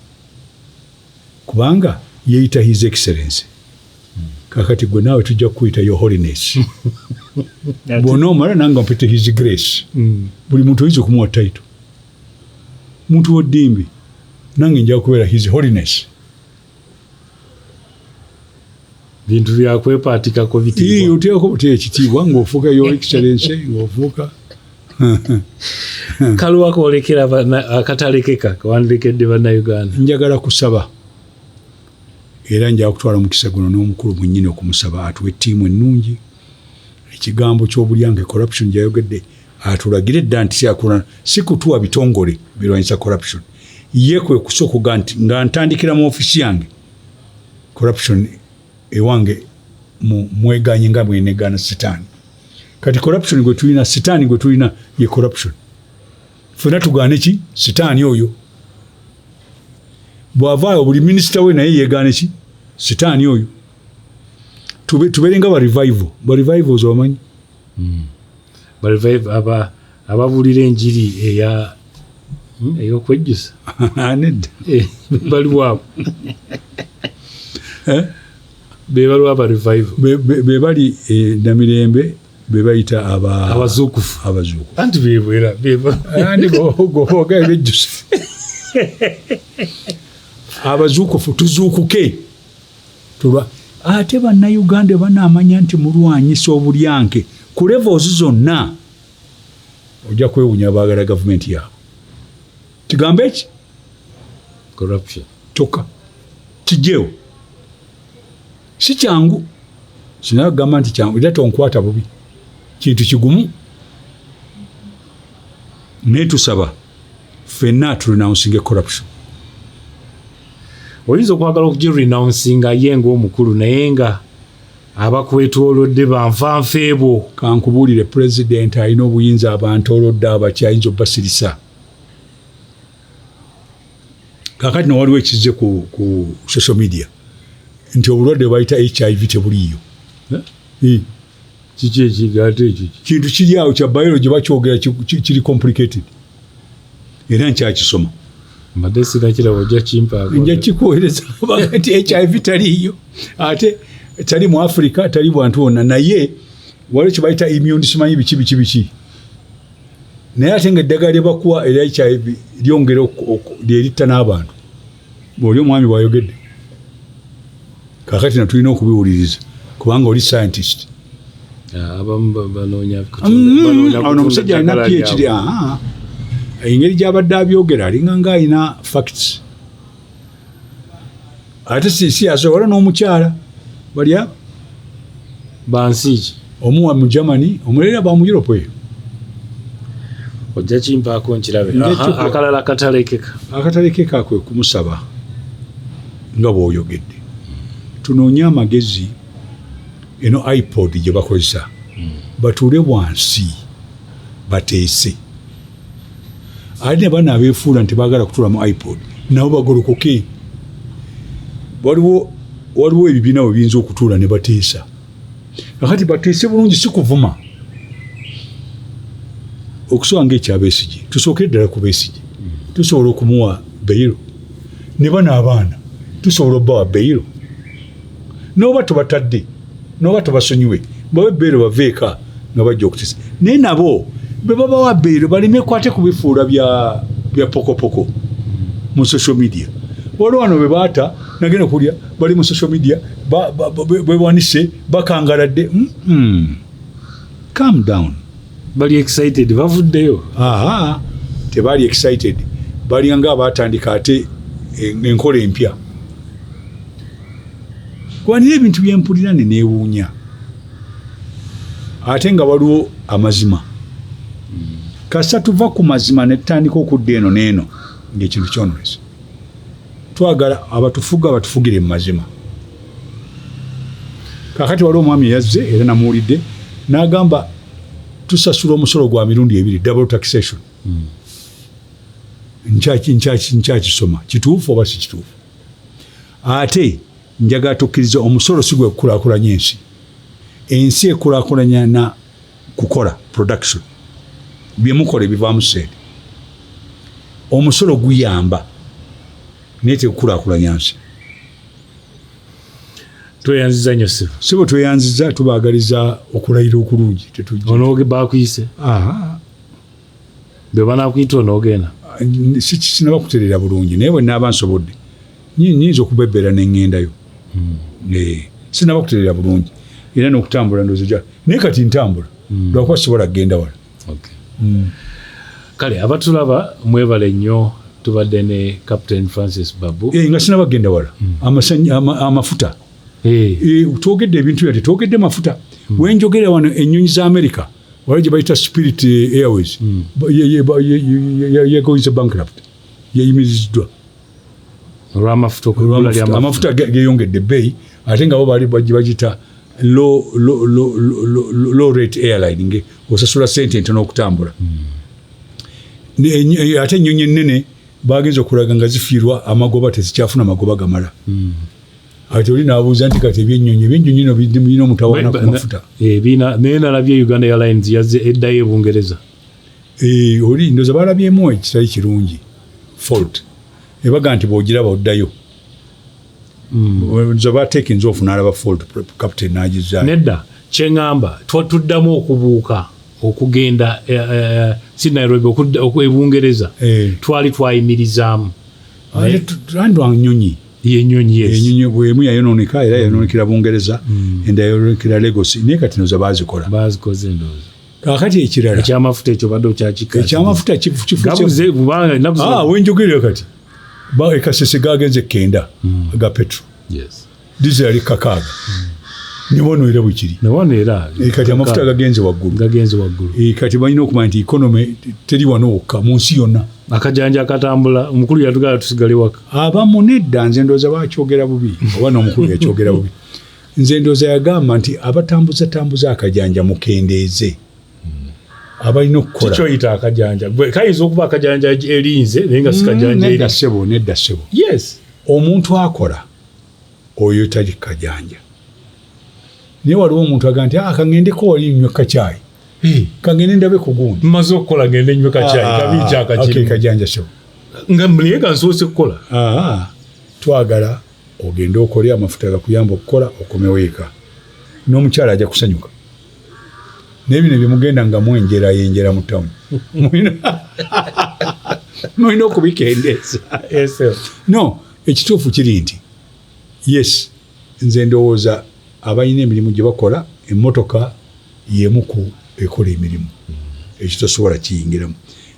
kubanga yeeyita His Excellence. Kakati gwe naawe tujja kukuyita Your Holiness, bw'onoomala nange mpite His Grace. Buli muntu oyinza okumuwa title. Muntu wa ddembe, nange nja kubeera His Holiness. Bintu byakwepaatikako bitiibwa. Oteekako buteeka ekitiibwa ng'ofuuka Your Excellence, ng'ofuuka. Kaluwa koolekera akatalekeka kawandirekedde Bannayuganda? Njagala kusaba, era njaga kutwala omukisa guno n'omukulu mwennyini okumusaba atuwe ttiimu ennungi. Ekigambo ky'obulyange, corruption, gyayogedde, atulagire dda nti syakula si kutuwa bitongole birwanyisa corruption. Ye kwe kusooka okuga nti nga ntandikira mu ofiisi yange, corruption ewange mweganye nga bwenegaana sitaani. Kati corruption gwe tulina, sitaani gwe tulina ye corruption. Ffenna tugaane ki? Sitaani oyo. Bw'avaayo buli minisita we naye yeegaane ki? Sitaani oyo. Tubeere nga ba revival, ba revivals obamanyi? Ba revive aba Ababuulira enjiri eya ey'okwejjusa. Nedda. Baliwo abo. Eh? Be baliwo aba revival. Be bali Namirembe, be bayita abazuukufu. Abazuukufu. Anti bebo era bebo. Andi goboga ebejjusa. Abazuukufu tuzuukuke. Tulwa ate bannayuganda banaamanya nti mulwanyisa obulyanke ku levels zonna, ojja kwewunya baagala gavumenti yaabwe. Kigambo eki? Corruption. Kyokka kijjeewo. Si kyangu. Sinagamba nti kyangu, era tonkwata bubi. Kintu kigumu. Naye tusaba ffenna turenouncing corruption. Oyinza okwagala okugirenouncing ye ng'omukulu, naye nga abakwetoolodde banfanfeebwo. Kankubuulire, pulezidenti alina obuyinza abantu olodde abaki ayinza obbasirisa. Kaakati no waliwo ekizze ku social media nti obulwadde bwe bayita HIV tebuliiyo. Eh? Kiki ekigaata ekyo? Kintu kiri awo kya biology, bakyogera kiri complicated era nkyakisoma. Mbadde sinakiraba, ojja kimpaako. Nja kikuweereza nti HIV taliiyo, ate tali mu Africa, tali bwantu wonna, naye waliwo kye bayita immune simanyi biki biki biki, naye ate nga eddagala lye bakuwa erya HIV lyongera lyeritta n'abantu. Bw'oli omwami bw'ayogedde kaakati na tulina okubiwuliriza kubanga oli scientist. Abamu banoonya Ono omusajja alina PhD. Engeri gy'abadde abyogera alinga nga alina facts, ate si asobola n'omukyala bali abo. Bansi ki? Omuwa mu Germany, omulala ba mu Europe eyo. Ojja kimpaako nkirabe. Akalala katalekeka. Akatalekeka kwe kumusaba nga bw'oyogedde tunoonye amagezi eno IPOD gye bakozesa, batuule wansi bateese, ate ne bano abeefuula nti baagala kutuula mu IPOD nabo bagolokoke. Waliwo ebibiina we biyinza okutuula ne bateesa. Kakati bateese bulungi, si kuvuma. Okusobola ng'ekya Besigye, tusookere ddala ku Besigye, tusobola okumuwa bail, ne bano abaana tusobola obbawa bail, n'oba tubatadde n'oba tubasonyiwe, bawe bail bave eka nga bajja okuteesa. Naye nabo bwe babawa bail baleme kwate kubifuula bya pokopoko mu social media. Waliwo wano bwe baata nagenda kulya bali mu social media bewanise bakangaladde. Calm down. Bali excited, bavuddeyo. Aha, tebali excited, balinga nga abatandika ate enkola empya. Kuba nina ebintu byempulira ne neewuunya, ate nga waliwo amazima. Kasita tuva ku mazima ne tutandika okudda eno n'eno ng'ekintu kyonolesa. Twagala abatufuga batufugire mu mazima. Kakati waliwo omwami eyazze era namuwulidde n'agamba tusasula omusolo gwa mirundi ebiri, double taxation. Nkyakisoma, kituufu oba si kituufu? Ate njagala tukkiriza omusolo si gwe kukulaakulanya ensi. Ensi ekulaakulanya na kukola production, byemukola ebivaamu sente. Omusolo guyamba naye tekukulaakulanya nsi. Tweyanziza nnyo ssebo. Sebo, tweyanziza, tubaagaliza okulayira okulungi. Tetujja. Onooge bakuyise? Aha. Bwe banaakuyita onoogenda? Sinaba kutereera bulungi, naye bwe naaba nsobodde nyinza okubebbera neŋŋendayo. Sinaba kutereera bulungi era n'okutambula ndowooza, naye kati ntambula lwakuba sisobola kugenda wala. Kale abatulaba mwebale nnyo, tubadde ne Captain Francis Babu. Nga sinaba kugenda wala, amafuta. Twogedde ebintu bya tetwogedde mafuta. Wenjogera wano ennyonyi za America waliwo gye bayita Spirit Airways yegoyise bankrupt, yeyimiriziddwa. Olw'amafuta, okugula ly'amafuta. Amafuta geyongedde ebbeeyi, ate nga bo baali bagita low rate airline, nge osasula sente ntono okutambula. Ate ennyonyi ennene bagenza okulaga nga zifiirwa amagoba, tezikyafuna magoba gamala. Ate oli n'abuuza nti kati ebyennyonyi no birina omutawaana ku mafuta. Naye nalabye Uganda Airlines yazze eddayo e Bungereza. Oli ndowooza balabyemu ekitali kirungi, fault ebaga nti bw'ogiraba oddayo. Ndowooza batekinze off n'alaba fault, captain n'agizaayo. Nedda, kyeŋŋamba tuddamu okubuuka okugenda si Nairobi, e Bungereza. Twali twayimirizaamu. Andwa nyonyi. Yenyonyi, yes. Enyonyi bwemu yayonooneka, era yayonoonekera Bungereza, endala yayonoonekera Lagos, naye kati noza baazikola. Bazikoze ndowooza. Kaakati ekirala, ekyamafuta ekyo badde okyakika. Ekyamafuta kifuuse gabuze kubanga ennaku zino. Ah, wenjogerera kati ekasese gagenze 90 ga petrol. Diesel ali 6, ne wano era bwekiri. Ne wano era. Kati amafuta gagenze waggulu. Gagenze waggulu. Kati balina okumanya nti economy teri wano wokka, mu nsi yonna. Akajanja akatambula, omukulu yatugala tusigale waka. Abamu nedda, nze ndowooza bakyogera bubi, oba n'omukulu yakyogera bubi. Nze ndowooza yagamba nti abatambuza tambuza akajanja mukendeeze, abalina okukola. Kikyoyita akajanja. Gwe kayinza okuba akajanja erinze, naye nga si kajanja eri. Nedda ssebo, nedda ssebo. Yes. Omuntu akola oyo tali kajanja, naye waliwo omuntu agamba nti, "Ah, kaŋŋendeko wali nywe kacyayi, kangende ndabe ku gundi." Mmaze okukola, ngende nywe kacyayi, kabi kyakakirimu. Okay, kajanja ssebo. Nga naye nga nsoose kukola. Twagala ogende okole, amafuta gakuyamba okukola, okomewo eka n'omukyala ajja kusanyuka. Naye bino byemugenda nga mwenjera yenjera mu tawuni, mulina okubikendeeza. Yes. No, ekituufu kiri nti yes, nze ndowooza abalina emirimu gye bakola, emmotoka yemu ku ekola emirimu, ekyo tosobola kiyingiramu.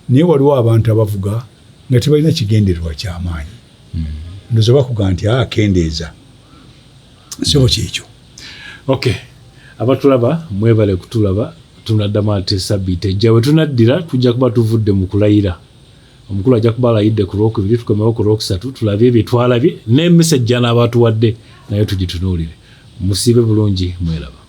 Naye waliwo abantu abavuga nga tebalina kigendererwa kyamaanyi. Ndowooza bakuga nti akendeeza sebo, kyekyo. Okay, abatulaba mwebale kutulaba. Tunaddamu ate sabbiiti ejja. Bwe tunaddira tujja kuba tuvudde mu kulayira. Omukulu ajja kuba alayidde ku Lwokubiri, tukomewo ku Lwokusatu tulabye bye twalabye n'emesejja n'abatuwadde naye tugitunuulire. Musiibe bulungi, mweraba.